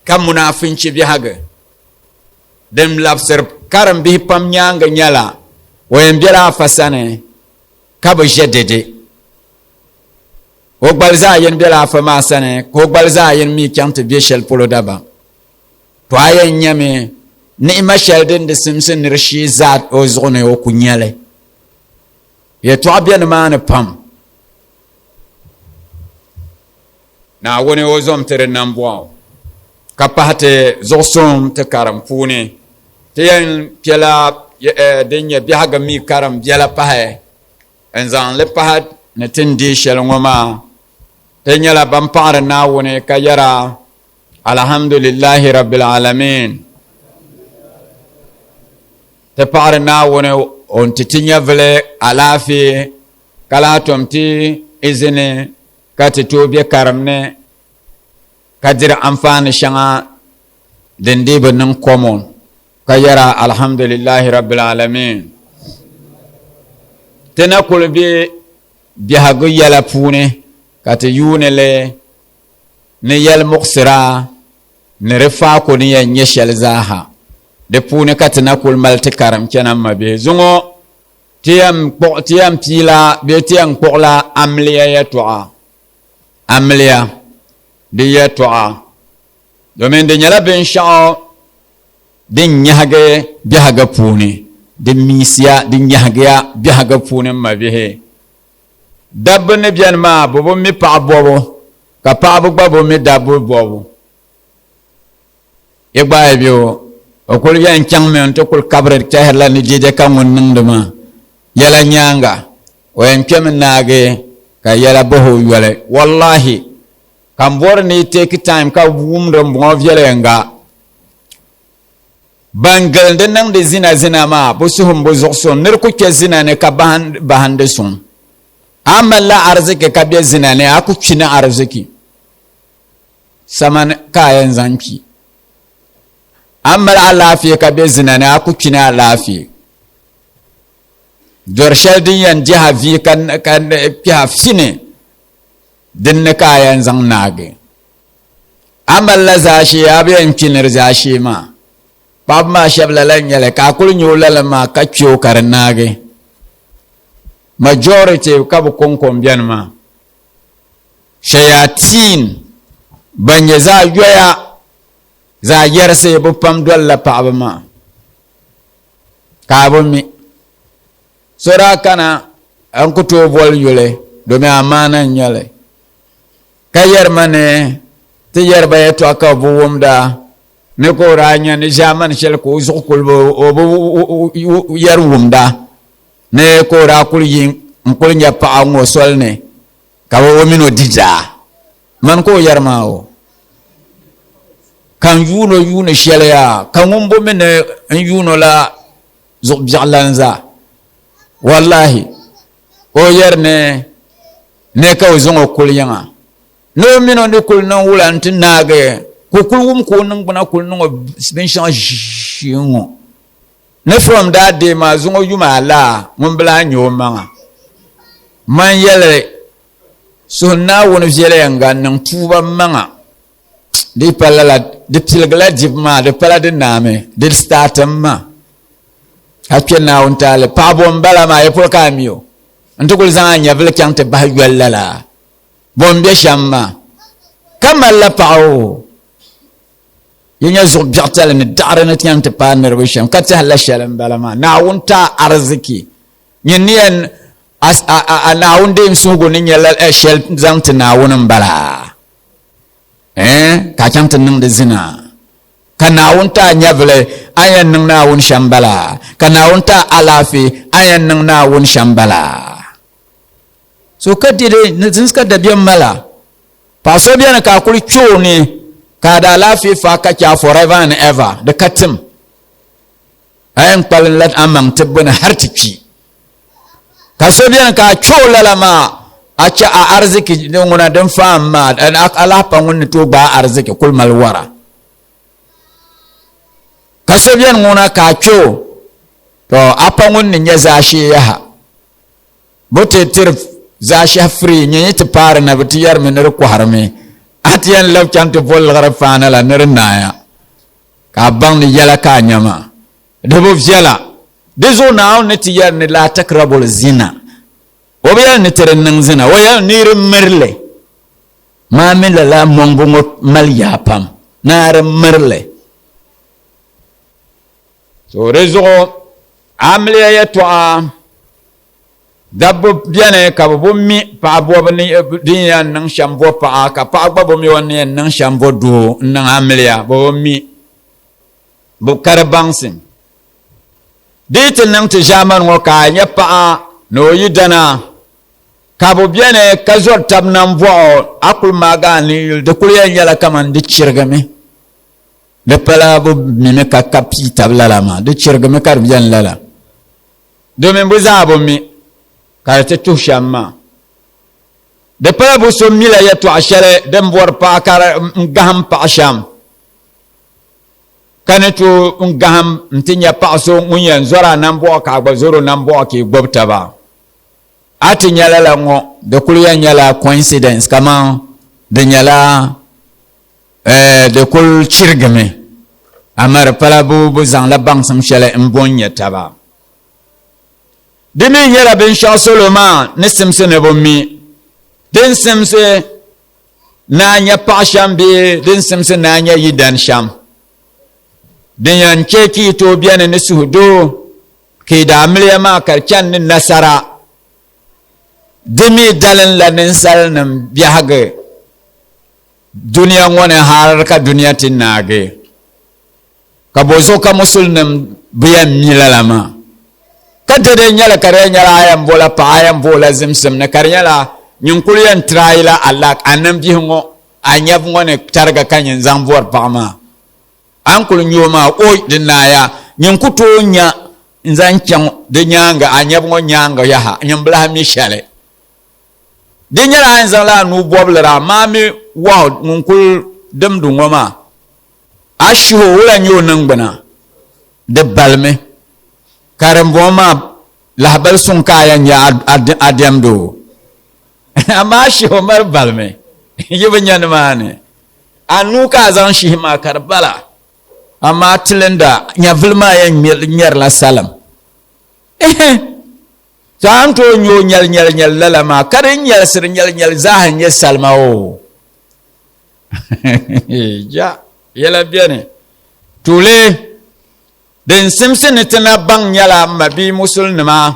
ka munaafinchi biɛhigi din labisiri karimbihi pam nyaaŋa nyɛla o yɛn bela afa sani ka bi ʒe dede. O gbali zaa yini bela afa maa sani ka o gbali zaa yini mi chaŋ ti be shɛli polo dabam. To a yɛn nyami ni'ima shɛli din di simsi nir shii zaa o zuɣu ni o ku nya li. Yɛtɔɣa be nimaani pam. Naawuni o zom ti di nambɔɣu ka pahi ti zuɣusuŋ ti karim puuni. Ti yɛn kpɛla din nyɛ biɛhigu mi karim biɛla pahi n zaŋ li pahi ni ti ni deei shɛli ŋɔ maa. Ti nyɛla ban paɣiri Naawuni ka yɛra, Alhamdulillahi Rabbil Alamin. Ti paɣiri Naawuni o ni ti ti nyɛvili alaafee ka lahi tom ti izini ka ti tooi be karim ni ka diri anfaani shɛŋa din dii bi niŋ common ka yɛra Alhamdulillahi Rabbil Alamin. Ti na kuli be biɛhigu yɛla puuni ka ti yuuni li ni yɛli muɣisira ni di faako ni yɛn nyɛ shɛli zaaha. Di puuni ka ti na kuli mali ti karim chana m mabihi. Zuŋɔ ti yɛn piila bee ti yɛn kpuɣila amiliya yɛtɔɣa. Amiliya di yɛtɔɣa domin di nyɛla binshɛɣu din nyahigi biɛhigu puuni, di miisiya, di nyahigiya biɛhigu puuni m mabihi. Dabba ni beni maa bɛ bi mi paɣa bɔbu ka paɣaba gba bi mi dabba bɔbu. Yi gbaai bɛ o, o kuli yɛn chaŋmi nti kuli kabiri tɛhirila ni dɛdɛ ka ŋun niŋdi maa yɛla nyaaŋa, o yɛn kpɛmi naagi ka yɛla bahi o yoli. Wallahi! Ka m bɔri ni yi take time ka wumdi m bɔŋɔ viɛlɛŋga. Ban gilindi niŋdi zina zina maa, bɛ suhu m-bi zuɣusuŋ. Nir ku kpe zina ni ka bahindi suŋ. A malila ariziki ka be zina ni, a ku kpi ni ariziki. Samani ka a yɛn zaŋ kpi. A mali alaafee ka be zina ni, a ku kpi ni alaafee. Dɔr shɛli din yɛn dihi a vi ka kpihi a fini, din ni ka a yɛn zaŋ naagi. A malila zaashee, a bi yɛn kpi ni di zaashee maa. Paɣaba maa shɛba lala n-nyɛ li, ka a kuli nya o lala maa ka kpi o ka di naagi. Majority ka bi kɔŋko m-beni maa. Shayateen ban nyɛ zaɣ yoya, zaɣ yɛrisi bi pam dolila paɣaba maa ka a bi mi. So daa kana n ku tooi boli yuli domin amaana n-nyɛ li. Ka yɛri ma ni Ti yɛri ba yɛtɔɣa ka bɛ bi wumda, ni ka o daa nya ni ʒiɛmani shɛli ka o zuɣu kuli bi o bi yɛri wumda, ni ka o daa kuli yi n-kuli nya paɣa ŋɔ soli ni ka bɛ o mini o di daa. Mani ka o yɛri maa o ka n yuun o yuuni shɛli yaa ka ŋun bo mi ni n yuun o la zuɣu biɛɣu lan zaa. Wallahi ka o yɛri ni ni ka o zaŋ o kuli yiŋa. Ni o mini o ni kuli niŋ wula nti naagi ka o kuli wum ka o niŋgbuna kuli niŋ o binshɛŋa ʒii ŋ-ŋɔ. Ni from that day maa zuŋɔ yuma alaa ŋun bi lahi nya o maŋa. Man yɛli suhi Naawuni viɛlɛyinga n-niŋ tuuba m maŋa. Di pa lala, di piligila dibu maa, di pala di naami, di startim ma. Ka kpe Naawuni taali. Paɣa bo m-bala maa, ya polo ka a mi o? N ti kuli zaŋ a nyɛvili chaŋ ti bahi yoli lala. Bo m-be shɛm maa, ka malila paɣa o? Yi nya zuɣu biɛɣutali ni daɣiri ni ti yɛn ti paai niriba shɛm, ka tɛhi la shɛli m-bala maa. Naawuni ti a ariziki. Nyin ni yɛn a Naawuni deem suhigu ni nyɛ shɛli zaŋ ti Naawuni m-bala. Ɛɛn, ka a chaŋ ti niŋdi zina. Ka Naawuni ti a nyɛvili, a ni yɛn niŋ Naawuni shɛm m-bala. Ka Naawuni ti a alaafee, a ni yɛn niŋ Naawuni shɛm m-bala. So ka dede ni zinsi ka dabiɛm mala. Paɣa so beni ka a kuli kpe o ni ka a da alaafee fa ka chɛ a forever and ever, di ka tim. A yɛn kpalim la a maŋ tibbu ni hali ti kpi. Ka so beni ka a kpe o lala maa a chɛ a ariziki din ŋuna din faam maa a lahi pa ŋun ni tooi gbaai ariziki kuli mali wara. Ka so beni ŋuna ka a kpe o to a pa ŋun ni nyɛ zaashee yaha. Bɛ ti tiri zaashɛhi free nyɛ yi ti paari na bɛ ti yɛrimi ni di kɔhirimi a ti yɛn labi chaŋ ti bo liɣiri faana la ni di naaya ka a baŋ ni yɛla ka a nya maa di bi viɛla. Di zuɣu Naawuni ni ti yɛri ni laa takrabul zina o bi yɛli ni ti di niŋ zina o yɛli ni di miri li maa mi lala mɔŋbu ŋɔ mali yaa pam ni a di miri li. So di zuɣu amiliya yɛtɔɣa dabba beni ka bɛ bi mi paɣa bɔbu ni din yɛn niŋ shɛm bɔ paɣa ka paɣa gba bi mi o ni yɛn niŋ shɛm bɔ doo n-niŋ amiliya bɛ bi mi bɛ ka di baŋsim. Di yi ti niŋ ti ʒaamani ŋɔ ka a nya paɣa ni o yidana ka bɛ beni ka zɔri tab nambɔɣu a kuli maagi a ni yuli di kuli yɛn nyɛla kaman di chirigimi. Di pala bɛ mimi ka ka pii tab lala maa, di chirigimi ka di beni lala. Domin bɛ zaa bi mi ka di ti tuhi shɛm maa. Di pala bɛ so mila yɛtɔɣ shɛli din bɔri paɣa ka di n-gahim paɣa shɛm, ka ni tooi n-gahim nti nya paɣ so ŋun yɛn zɔri a nambɔɣu ka a gba zɔr o nambɔɣu ka yi gbibi taba. A ti nya lala ŋɔ, di kul yɛn nyɛla coincidence kaman di nyɛla Eh, di kul chirigimi, amaa di pala bɛ bi zaŋla baŋsim shɛli m-bo n-nya taba. Di mi nyɛla binshɛɣu salo maa ni simsi ni bɛ mi din simsi ni a nya paɣ shɛm bee din simsi ni a nya yidan shɛm. Din yɛn chɛ ka yi tooi beni ni suhudoo, ka yi daamiliya maa ka di chani ni nasara. Di mi dalinla ninsalinim biɛhigi. Dunia ŋɔ ni hal ka dunia ti naagi, ka bɔzuɣu ka musulinim bi yɛn mi lala maa? Ka dɛdɛ nyɛli ka di yɛn nyɛla a yɛn bo la paɣa, a yɛn bo o la zimsim ni, ka di nyɛla nyin kuli yɛn try la a luck, a nimbihi ŋɔ, a nyabu ŋɔ ni tariga ka nyin zaŋ bɔri paɣa maa. A ni kuli nya o maa, oi, di naaya, nyin ku tooi nya n-zaŋ chaŋ di nyaaŋa, a nyabu ŋɔ nyaaŋa yaha, nyin bi lahi mi shɛli. Di nyɛla a ni zaŋla a nuu bɔbilira, amaa mi wahu ŋun kul dimdi ŋɔ maa, a shihi o, wula n-nyɛ o niŋgbuna? Di balimi. Ka dimbɔŋɔ maa lahibali suŋ ka a yɛn nya a diɛmdi o, amaa a shihi o mali balimi. Yi bi nya nimaani. A nuu ka a zaŋ shihi maa ka di bala, amaa tilinda nyɛvili maa yɛn ŋmɛrila salim. To a ni tooi nya o nyɛli nyɛli nyɛli lala maa ka din nyɛlisiri nyɛli nyɛli zaaha n-nyɛ salima o. Ja, yɛla beni. Tuuli, din simsi ni ti na baŋ nyɛla m ma bia musulinima.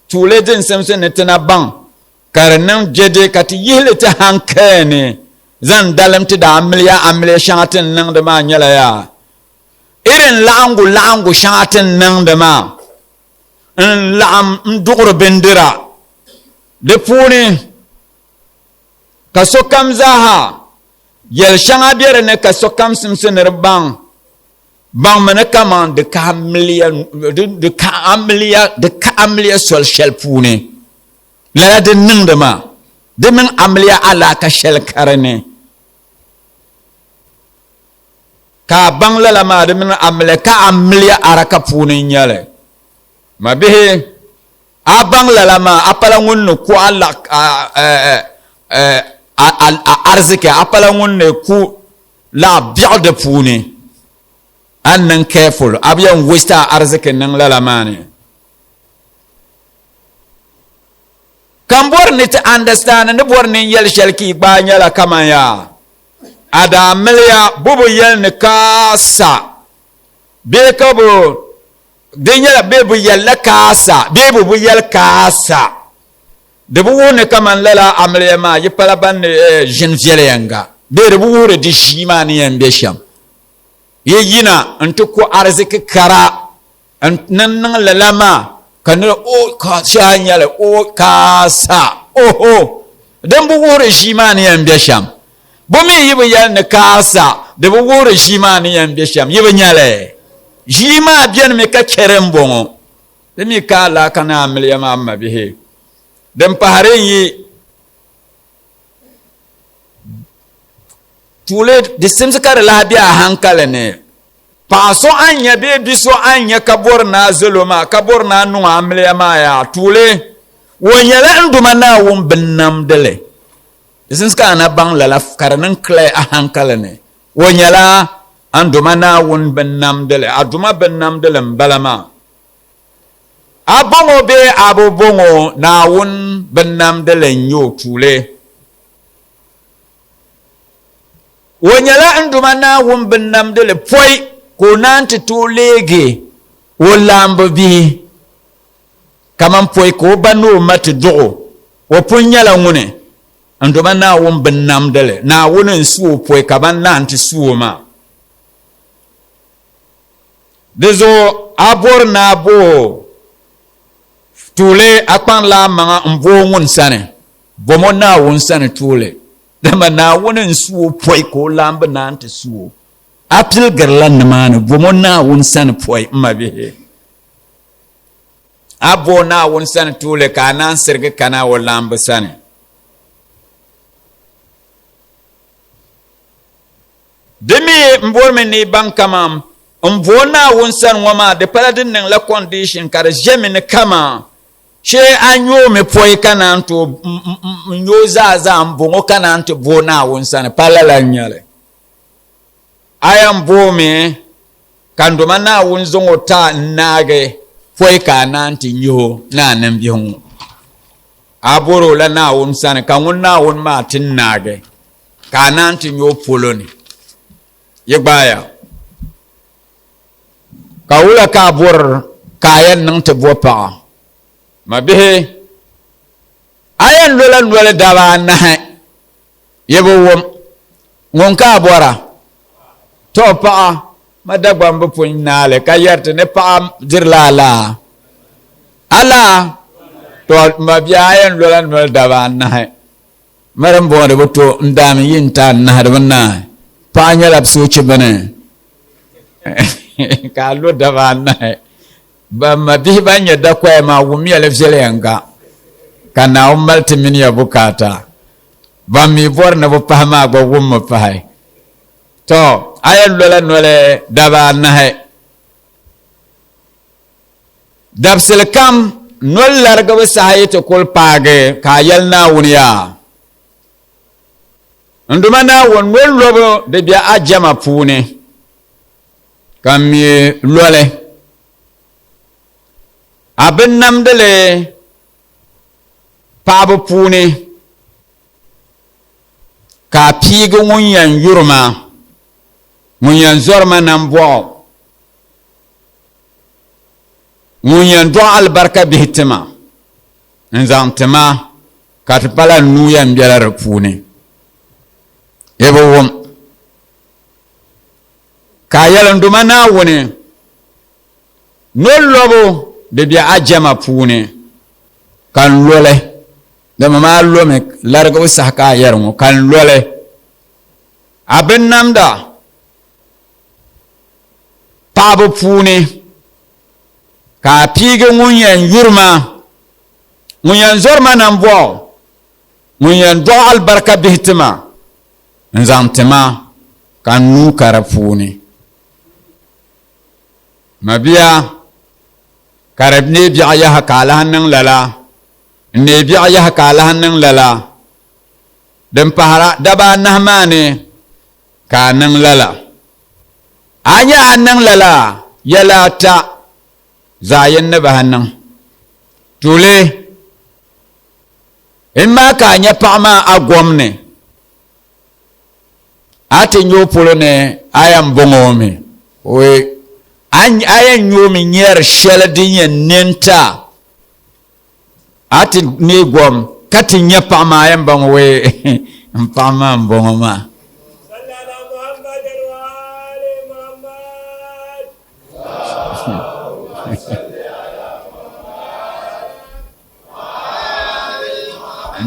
Tuuli, din simsi ni ti na baŋ ka di niŋ jɛde ka ti yihi li ti hankali ni. zaŋ dalim ti daa amiliya amiliya shɛŋa ti ni niŋdi maa nyɛla yaa irin laɣingu laɣingu shɛŋa ti ni niŋdi maa n laɣim n duɣiri bindira di puuni ka sokam zaaha yɛl shɛŋa bɛ di ni ka sokam simsi ni di baŋ baŋmi ni kaman di ka amiliya di ka amiliya di ka amiliya soli shɛli puuni lala din niŋdi maa di mini amiliya alaaka shɛli ka di ni ka a baŋ lala maa di mini amiliya ka amiliya araka puuni n nyɛli ma bihi a baŋ lala maa a pala ŋun ni ku a ariziki a pala ŋun ni ku laɣ biɛɣu di puuni a ni niŋ careful a bi yɛn waste a ariziki niŋ lala maa ni Ka m bɔri ni ti understand ni bɔri ni n yɛli shɛli ka yi gbaai nyɛla kaman yaa a daa miliya bo bi yɛli ni kaasa bee ka bi di nyɛla bee bi yɛlila kaasa bee bi bi yɛli kaasa di bi wuhi ni kaman lala amiliya maa yi pala ban ni ʒini viɛliyɛnga bee di bi wuhiri di ʒii maa ni yɛn be shɛm yi yina n ti ku ariziki kara N ni niŋ lala maa ka ni o ka shɛha nyɛli o kaasa oho din bi wuhiri ʒii maa ni yɛn bɛ shɛm bo mi yi bi yɛli ni kaasa di bi wuhiri ʒii maa ni yɛn bɛ shɛm yi bi nyɛli ʒii maa bɛni mi ka chɛri n bɔŋɔ di mi ka alaaka ni amiliya maa m mabihi din pahari n yi tuuli di simsi ka di lahi bɛ a hankali ni Paɣa so a ni nya bee bi so a ni nya ka bɔri ni a zalo maa, ka bɔri ni a niŋ o amiliya maa yaa, tuuli, o nyɛla n Duuma Naawuni binnamdili. Di simsi ka a na baŋ lala ka di niŋ clear a hankali ni, o nyɛla n Duuma Naawuni binnamdili, a Duuma binnamdili m-bala maa. A bɔŋɔ bee a bi bɔŋɔ Naawuni binnamdili n-nyɛ o tuuli. O nyɛla n Duuma Naawuni binnamdili pɔi ka o naan ti tooi leegi o laamba bihi. Kaman pɔi ka o ba ni o ma ti duɣ o, o pun nyɛla ŋuni? N Duuma Naawuni binnamdili. Naawuni n-su o pɔi ka ban naan ti su o maa. Di zuɣu a bɔri ni a bo o tuuli a kpaŋla a maŋa m-bo o ŋun sani? Bom o Naawuni sani tuuli. Dama Naawuni n-su o pɔi ka o laamba naan ti su o. A piligirila nimaani, bom o Naawuni sani pɔi, m mabihi. A bo o Naawuni sani tuuli ka a naan sirigi kana o laamba sani. Di mi m bɔrimi ni yi baŋ kaman m bo o Naawuni sani ŋɔ maa, di pala di niŋla condition ka di ʒemi ni kaman Shee a nyo mi pɔi ka naan tooi n nyo zaa zaa n boŋo ka naan ti bo Naawuni sani, pa lala n nyɛli. A yɛn boomi ka n doma Naawuni zaŋ o ti a n naagi pɔi ka a naan ti nyo ni a nimbihi ŋɔ. A bori o la Naawuni sani ka ŋun Naawuni maa ti naagi ka a naan ti nyo polo ni. Yi gbaaya. Ka wula ka a bɔri ka a yɛn niŋ ti bo paɣa? Ma bihi, a yɛn lola noli daba anahi, yi bi wum, ŋun ka a bɔra? Tɔ paɣa, ma Dagbaŋ bi pun naai li ka yɛri ti ni paɣa dirila alaa. Alaa? Tɔ ma bia, a yɛn lola noli daba anahi. Ma din bɔŋɔ di bi to n daami yi n ti anahi di bi naai. Paɣa nyɛla soochi bini ka a lo daba anahi. Ban ma bihi ban nyɛ dakoya maa wummiya li viɛliyɛŋga ka Naawuni mali ti mini ya bukaata. Ban mi bɔri ni bi pahi maa gba wummi pahi. Tɔ! A yɛn lola noli daba anahi. Dabisili kam noli larigibu saha yi ti kul paagi ka a yɛli Naawuni yaa, N Duuma Naawuni, noli lobu di be a jɛma puuni, ka m mi loli a binnamdili paɣibu puuni, ka a piigi ŋun yɛn yuri ma, ŋun yɛn zɔri ma nambɔɣu. Ŋun yɛn dɔɣi alibarika bihi ti ma n-zaŋ ti ma, ka ti pala n nuu yɛn bela di puuni. Yi bi wum. Ka a yɛli n Duuma Naawuni, Ni o lɔbu di be a jɛma puuni, ka n lo li, dama maa lomi larigibu saha ka a yɛri ŋɔ, ka n lo li a binnamda paɣibu puuni, ka a piigi ŋun yɛn yuri ma, ŋun yɛn zɔri ma nambɔɣu, ŋun yɛn dɔɣi alibarika bihi ti ma n-zaŋ ti ma ka n nuu ka di puuni. Mabia, ka di neei biɛɣu yaha ka a lahi niŋ lala, n-neei biɛɣu yaha ka a lahi niŋ lala. Din pahira daba anahi maa ni ka a niŋ lala. A nya a niŋ lala yɛla ata zaɣ yini ni bahi niŋ. Tuuli, n maa ka a nya paɣa maa a gom ni, a ti nya o polo ni a yɛn bɔŋɔ o mi, a yɛn nya o mi nyɛri shɛli din yɛn ne n-ti a, a ti neei gom ka ti nya paɣa maa a yɛn baŋ wee n paɣa maa m-bɔŋɔ maa.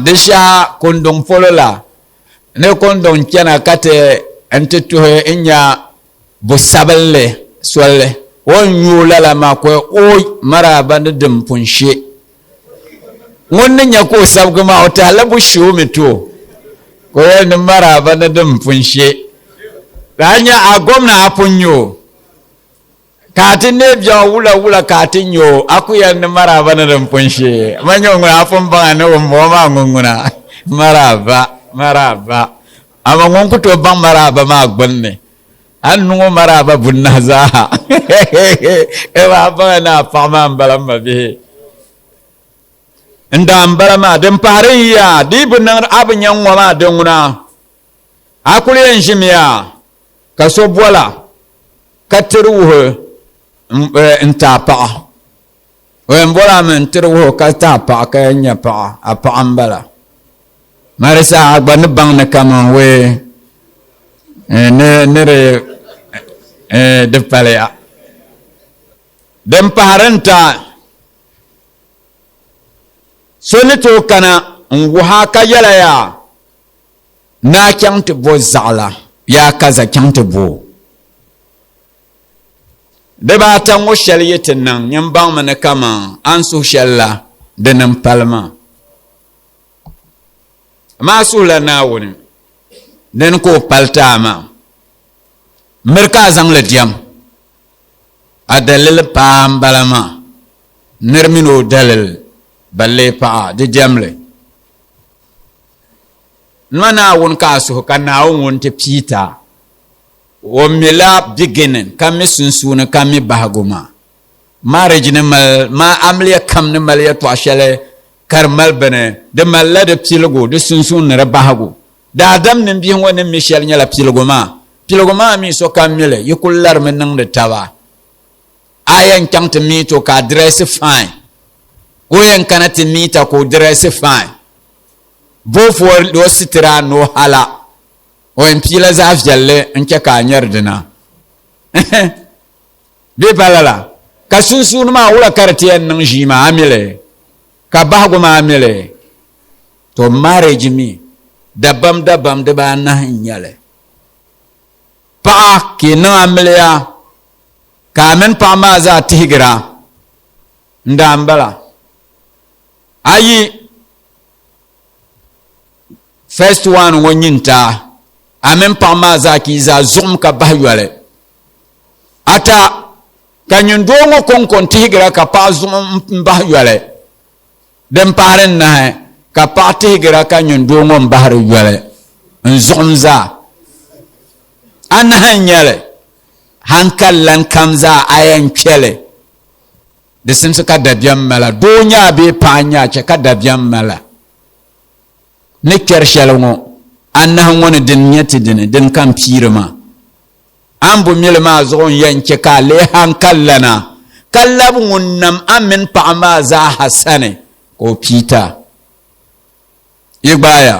Di shɛha kunduŋ polo la ni kunduŋ chana ka ti n ti tuhi n nya bu sabinli soli o ni nyu o lala maa ka o maraaba ni din pun she ŋun ni nya ka o sabigi maa o tahila bu she o mi ti o ka o yɛli ni maraaba ni din pun she ka a nya a gomna a pun nyu o Ka a ti neei biɛɣu wula wula ka a ti nya o, a ku yɛli ni maraaba ni din pun shee. Ma nyɛ ŋuna a pun baŋ a ni ŋun bɔŋɔ maa ŋun ŋuna maraaba, maraaba. Amaa ŋun ku tooi baŋ maraaba maa gbunni, a ni niŋ o maraaba bunahi zaaha. Amaa a baŋ a ni a paɣa maa m-bala m mabihi. N daa m-bala maa, din pahiri n-ya, di yi bi niŋdi a bi nya ŋ-ŋɔ maa din ŋuna, a kuli yɛn ʒimiya ka so bola ka tiri wuhi n-ti a paɣa. O yɛn bola mi n-tiri wuhi ka ti a paɣa ka yɛn nya paɣa, a paɣa m-bala. Ma di saha a gba ni baŋ ni kaman wee ni di di paliya. Din pahiri n-ta, so ni tooi kana n-wuhi a ka yɛla yaa Ni a chaŋ ti bo zaɣila yaa ka za chaŋ ti bo o. Dibaata ŋɔ shɛli yi ti niŋ, nyin baŋmi ni kaman a ni suhi shɛli la, dini m-pali maa. Amaa a suhila Naawuni, dini ka o pali ti a maa. Miri ka a zaŋ li diɛm. A dalili paa m-bala maa. Nir mini o dalili ballee paɣa, di diɛm li. Nma Naawuni ka a suhu ka Naawuni ŋun ti pii ti a. O mila beginning ka mi sunsuuni ka mi bahigu maa. Marriage ni mali ma amiliya kam ni mali yɛtɔɣa shɛli ka di mali bini, di malila di piligu, di sunsuuni ni di bahigu. Daadam nimbihi ŋɔ ni mi shɛli nyɛla piligu maa. Piligu maa mi sokam mi li, yi kuli larimi niŋdi taba. A yɛn chaŋ ti meet o ka a dress fine. O yɛn kana ti meet a ka o dress fine. Both o sitira ni o hala. O yɛn piila zaɣ viɛlli n-chɛ ka a nyari dina. Bee pa lala? Ka sunsuuni maa wula ka di ti yɛn niŋ ʒii maa a mi li? Ka bahigu maa mi li? To marriage mi dabam dabam dibaanahi n-nyɛ li. Paɣa ka yi niŋ amiliya ka a mini paɣa maa zaa tihigira n-daa m-bala. Ayi, first one ŋɔ nyintaa, a mini paɣa maa zaa ka yi zaa zuɣum ka bahi yoli. Ata, ka nyin doo ŋɔ kɔŋko n-tihigira ka paɣa zuɣu m-bahi yoli. Din pahiri n-nahi, ka paɣa tihigira ka nyin doo ŋɔ m-bahiri yoli n-zuɣum zaa. Anahi n-nyɛ li, hankali lan kam zaa a yɛn kpe li. Di simsi ka dabiɛm mala. Doo n-nyɛ a bee paɣa n-nyɛ a chɛ ka dabiɛm mala. Ni kpɛri shɛli ŋɔ, anahi ŋɔ ni dini n-nyɛ ti dini, dini ka m piiri maa. A ni bo mili maa zuɣu n-yɛn chɛ ka a leei haŋkali lana, ka labi ŋun nam a mini paɣa maa zaa ha sani ka o pii ti a. Yi gbaaya.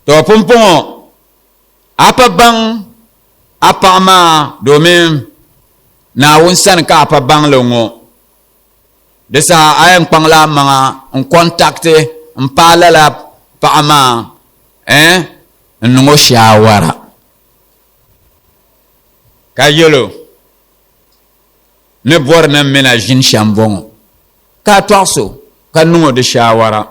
To pumpɔŋɔ a pa baŋ a paɣa maa domin Naawuni sani ka a pa baŋ li ŋɔ. Di saha a yɛn kpaŋla a maŋa n-kɔntakti m-paai lala paɣa maa eh n-niŋ o shaawara ka yɛl o ni bɔri ni m mini a ʒini shɛm bɔŋɔ ka a tɔɣis o ka niŋ o di shaawara.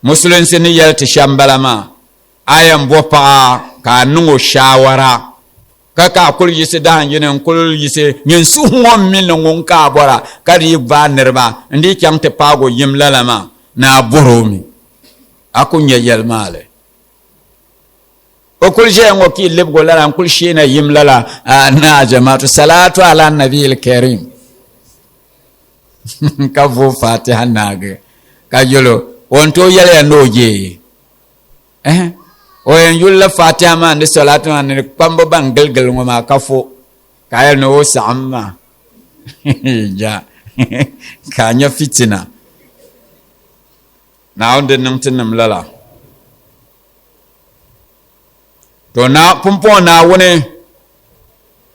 Musulinsi ni yɛli ti shɛm bala maa, a yɛn bo paɣa ka a niŋ o shaawara ka ka a kuli yiɣisi dahin yini n kuli yiɣisi nyin suhu ŋɔ m mi ni ŋun ka a bɔra ka di yi gbaai niriba n dii chaŋ ti paagi o yim lala maa ni a bɔri o mi a ku nya yɛlimaali o kuli ʒɛya ŋɔ ka yi lebigi o lala n kuli sheena yim lala na jamaatu salatu ala nabiyil karim ka vo fatiha naagi ka yɛlo o n tooi yɛliya ni o je o yɛn yulila fatiha maa ni salatu maa ni kpamba ban giligili ŋɔ maa ka fo ka a yɛli ni o saɣim maa ja ka a nya fitina Naawuni di niŋ ti nim lala to na pumpɔŋɔ Naawuni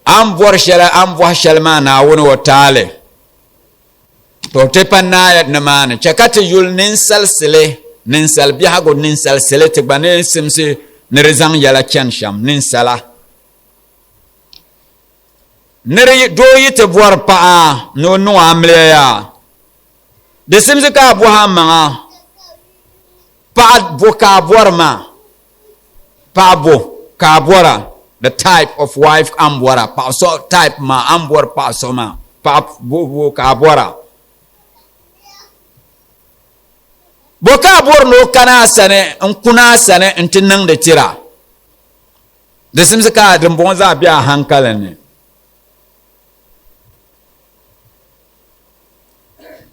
a ni bɔri shɛli a ni bɔhi shɛli maa Naawuni o taali to ti pa naaya nimaani chɛ ka ti yuli ninsalsili ninsal biɛhigu ninsalsili ti gba ni simsi ni di zaŋ yɛla chani shɛm ninsala ni di doo yi ti bɔri paɣa ni o niŋ o amiliya yaa Di simsi ka a bɔhi a maŋa, Paɣa bo ka a bɔri maa? Paɣa bo ka a bɔra? The type of wife a ni bɔra, paɣa so type maa, a ni bɔri paɣa so maa, paɣa bo ka a bɔra? Bo ka a bɔri ni o kana a sani n-kuna a sani nti niŋdi tira? Di simsi ka dimbɔŋɔ zaa be a hankali ni.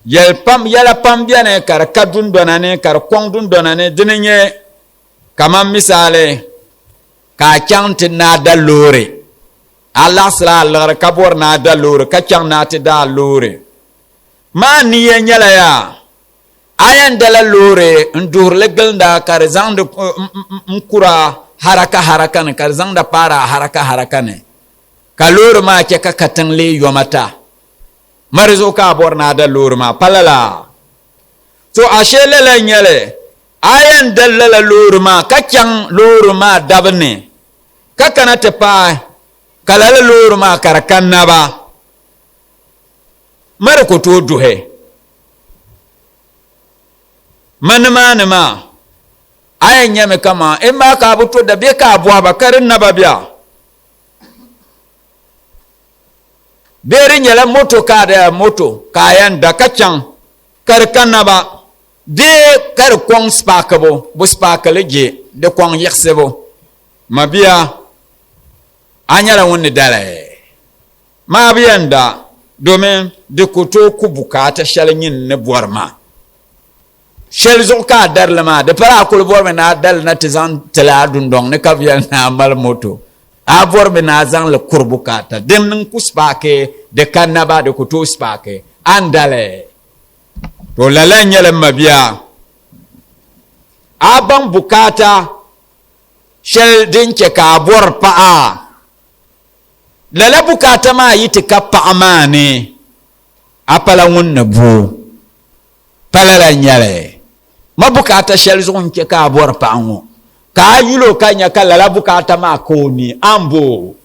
Yɛli pam yɛla pam bɛni ka di ka dundɔna ni ka di kɔŋ dundɔna ni dini nyɛ kaman misaali ka a chaŋ ti ni a da loori a laɣisila a liɣiri ka bɔri ni a da loori ka chaŋ ni a ti da a loori maa niya nyɛla yaa a yɛn dala loori n duhirili gilinda ka di zaŋdi n kura haraka haraka ni ka di zaŋda paara haraka haraka ni ka loori maa chɛ ka katiŋ lee yoma ta. Ma di zuɣu ka a bɔri ni a da loori maa, pa lala? To ashe lala n-nyɛ li, a yɛn dali lala loori maa ka chaŋ loori maa dabu ni ka kana ti paai ka lala loori maa ka di ka naba, ma di ku tooi duhi. Ma nimaani maa, a yɛn nyami kaman in maa ka a bi to da bee ka a bɔhi ba ka di naba bɛ a? Bee di nyɛla moto ka a da moto ka a yɛn da ka chaŋ ka di ka naba bee ka di kɔŋ spaakibu bu spaakili je di kɔŋ yiɣisibu. Mabia, a nyɛla ŋun ni dali maa bi yɛn da domin di ku tooi ku bukaata shɛli nyin ni bɔri maa. Shɛli zuɣu ka a dari li maa, di pala a kuli bɔrimi ni a dali na ti zaŋ tili a dundɔŋ ni ka bi yɛli ni a mali moto. A bɔrimi ni a zaŋ li kuri bukaata. Din niŋ ku spaaki, di ka naba, di ku tooi spaaki. A ni dali. To lala n nyɛli m mabia, a baŋ bukaata shɛli din chɛ ka a bɔri paɣa. Lala bukaata maa yi ti ka paɣa maa ni, a pala ŋun ni bo. Pa lala n-nyɛli, ma bukaata shɛli zuɣu n-chɛ ka a bɔri paɣa ŋɔ, ka a yul o ka nya ka lala bukaata maa ka o ni, a ni bo o.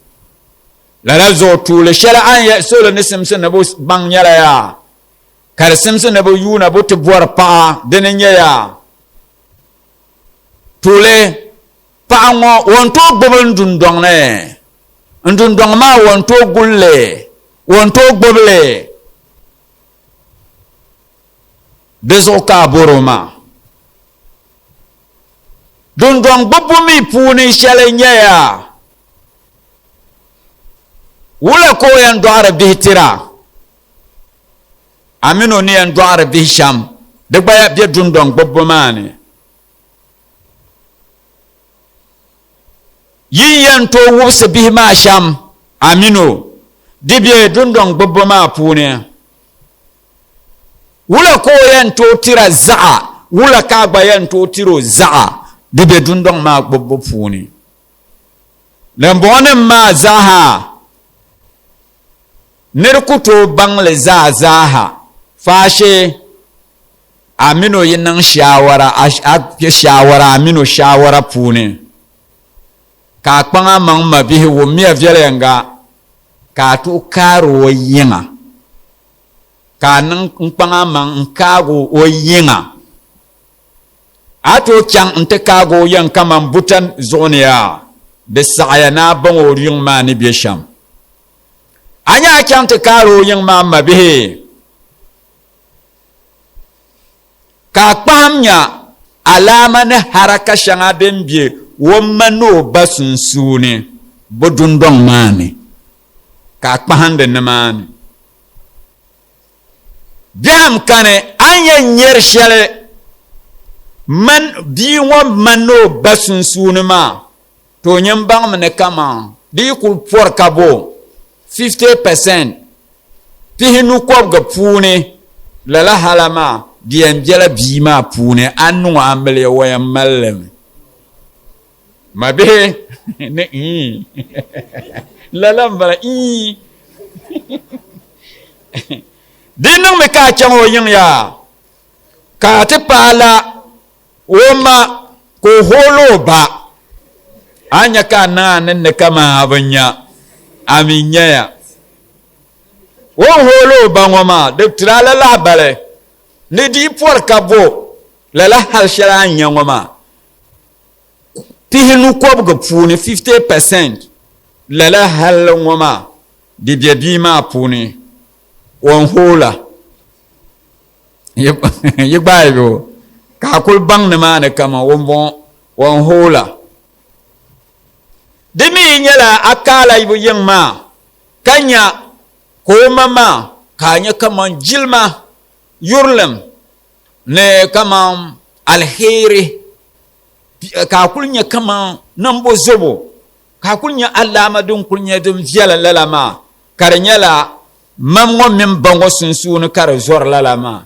Lala zuɣu tuuli shɛli a ni yɛli salo ni simsi ni bɛ baŋ nyɛla yaa, ka di simsi ni bɛ yuuna bɛ ti bɔri paɣa, dini n-nyɛ yaa, tuuli paɣa ŋɔ o ni tooi gbubi n dundɔŋ ni, n dundɔŋ maa o ni tooi guli li, o ni tooi gbubi li. Di zuɣu ka a bɔr o maa. Dundɔŋ gbubbu mi puuni shɛli n-nyɛya, wula ka o yɛn dɔɣiri bihi tir a? A min o ni yɛn dɔɣiri bihi shɛm, di gba be dundɔŋ gbubbu maa ni. Yi ni yɛn tooi wubisi bihi maa shɛm, a min o, di be dundɔŋ gbubbu maa puuni. Wula ka o yɛn tooi tira zaɣa? Wula ka a gba yɛn tooi tiri o zaɣa di be dundɔŋ maa gbubbu puuni? Dimbɔŋɔnim maa zaaha nir ku tooi baŋ li zaa zaaha, faashee a min o yi niŋ shaawara, a kpe shaawara a min o shaawara puuni, ka a kpaŋ amaŋ mabihi wummiya viɛlɛŋga, ka a tuhi kaari o yiŋa. Ka a niŋ n-kpaŋ amaŋ n-kaag o yiŋa. A tooi chaŋ nti kaag o yiŋ kaman buta zuɣu ni yaa, di saɣiya ni a baŋ o yiŋ maa ni be shɛm. A nya a chaŋ ti kaari o yiŋ maa mabihi, ka a kpahim nya alaama ni haraka shɛŋa din be o ma ni o ba sunsuuni bɛ dundɔŋ maa ni, ka a kpahindi nimaani. Biɛhim kani a ni yɛn nyari shɛli man bia ŋɔ ma ni o ba sunsuuni maa, to nyin baŋmi ni kaman di yi kuli pɔri ka bo 50% pihinu kɔbiga puuni lala hala maa di yɛn bela bia maa puuni a ni niŋ o amiliya o yɛn mali li mi. Mabihi ni ii lala m-bala ii di niŋmi ka a chaŋ o yiŋ yaa ka a ti paai la o ma ka o hooli o ba a nya ka a niŋ a ninni kaman a bi nya a mi nyaya o ni hooli o ba ŋɔ maa di tiri a la lahabali ni di yi pɔri ka bo lala hali shɛli a ni nya ŋɔ maa Pihinu kɔbigi puuni, 50%, lala halli ŋɔ maa di be bia maa puuni o ni hooi la. Yi gbaai bɛ o ka a kuli baŋ nimaani kaman o m-bɔŋɔ o ni hooi la. Di mi yi nyɛla a kaala bɛ yiŋ maa ka nya ka o ma maa ka a nya kaman jilima yurilim ni kaman aliheri ka a kuli nya kaman nambo zobo ka a kuli nya alaama din kuli nyɛ din viɛla lala maa ka di nyɛla mam ŋɔ mini ba ŋɔ sunsuuni ka di zɔri lala maa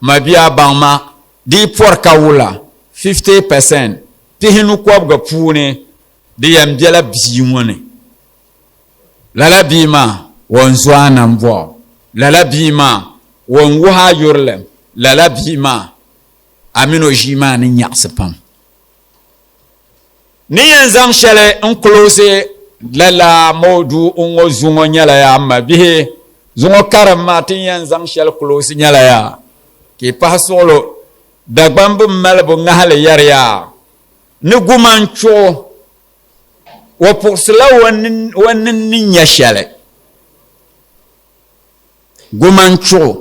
mabia baŋ ma di yi pɔri ka wula 50 percent pihinu kɔbiga puuni di yɛn bela bia ŋɔ ni lala bia maa o ni zo a nambɔɣu lala bia maa o ni wuhi a yurilim lala bia maa a mini o ʒii maa ni nyaɣisi pam. Ni yɛn zaŋ shɛli n-kuloosi lala mawdu ŋɔ zuŋɔ nyɛla yaa m mabihi, zuŋɔ karim maa ti ni yɛn zaŋ shɛli kuloosi nyɛla yaa ka yi pahi suɣilo Dagbamb malibu ŋahili yɛri yaa ni guman chuɣu o puɣisila o nini ni nya shɛli. Guman chuɣu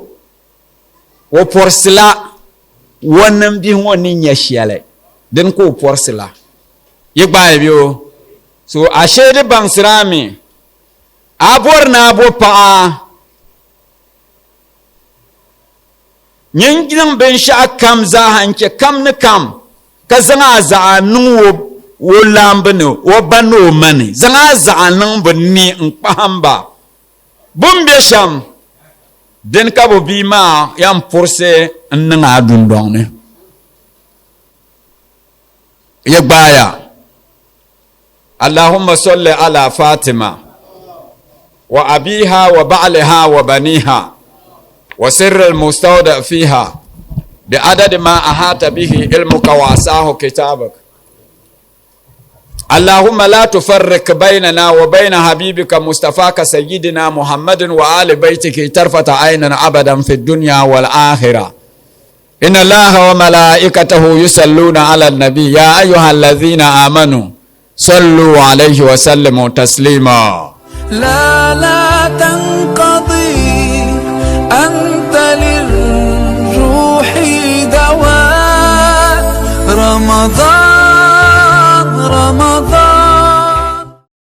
o pɔrisila o nimbihi ŋɔ ni nya shɛli, dini ka o pɔrisila. Yi gbaai bɛ o? So ashee di baŋsiri a mi, a bɔri ni a bo paɣa nyin niŋ binshɛɣu kam zaaha n-chɛ kam ni kam, ka zaŋ a zaɣa niŋ o laamba ni, o ba ni o ma ni, zaŋ a zaɣa niŋ bɛ ni n-kpahim ba. Bɛ ni be shɛm, dini ka bɛ bia maa yɛn purisi n-niŋ a dundɔŋ ni. Yi gbaaya, Allahumma salli ala Fatima wa abiha wa ba'liha wa baniha wa sirri al-mustawda fiha bi adadi ma ahata bihi ilmuka wa asahu kitabak. اللهم لا تفرق بيننا وبين حبيبك مصطفاك سيدنا محمد وآل بيتك طرفة عين أبدا في الدنيا والآخرة إن الله وملائكته يصلون على النبي يا أيها الذين آمنوا صلوا عليه وسلموا تسليما لا لا تنقضي أنت للروح دواء رمضان رمضان.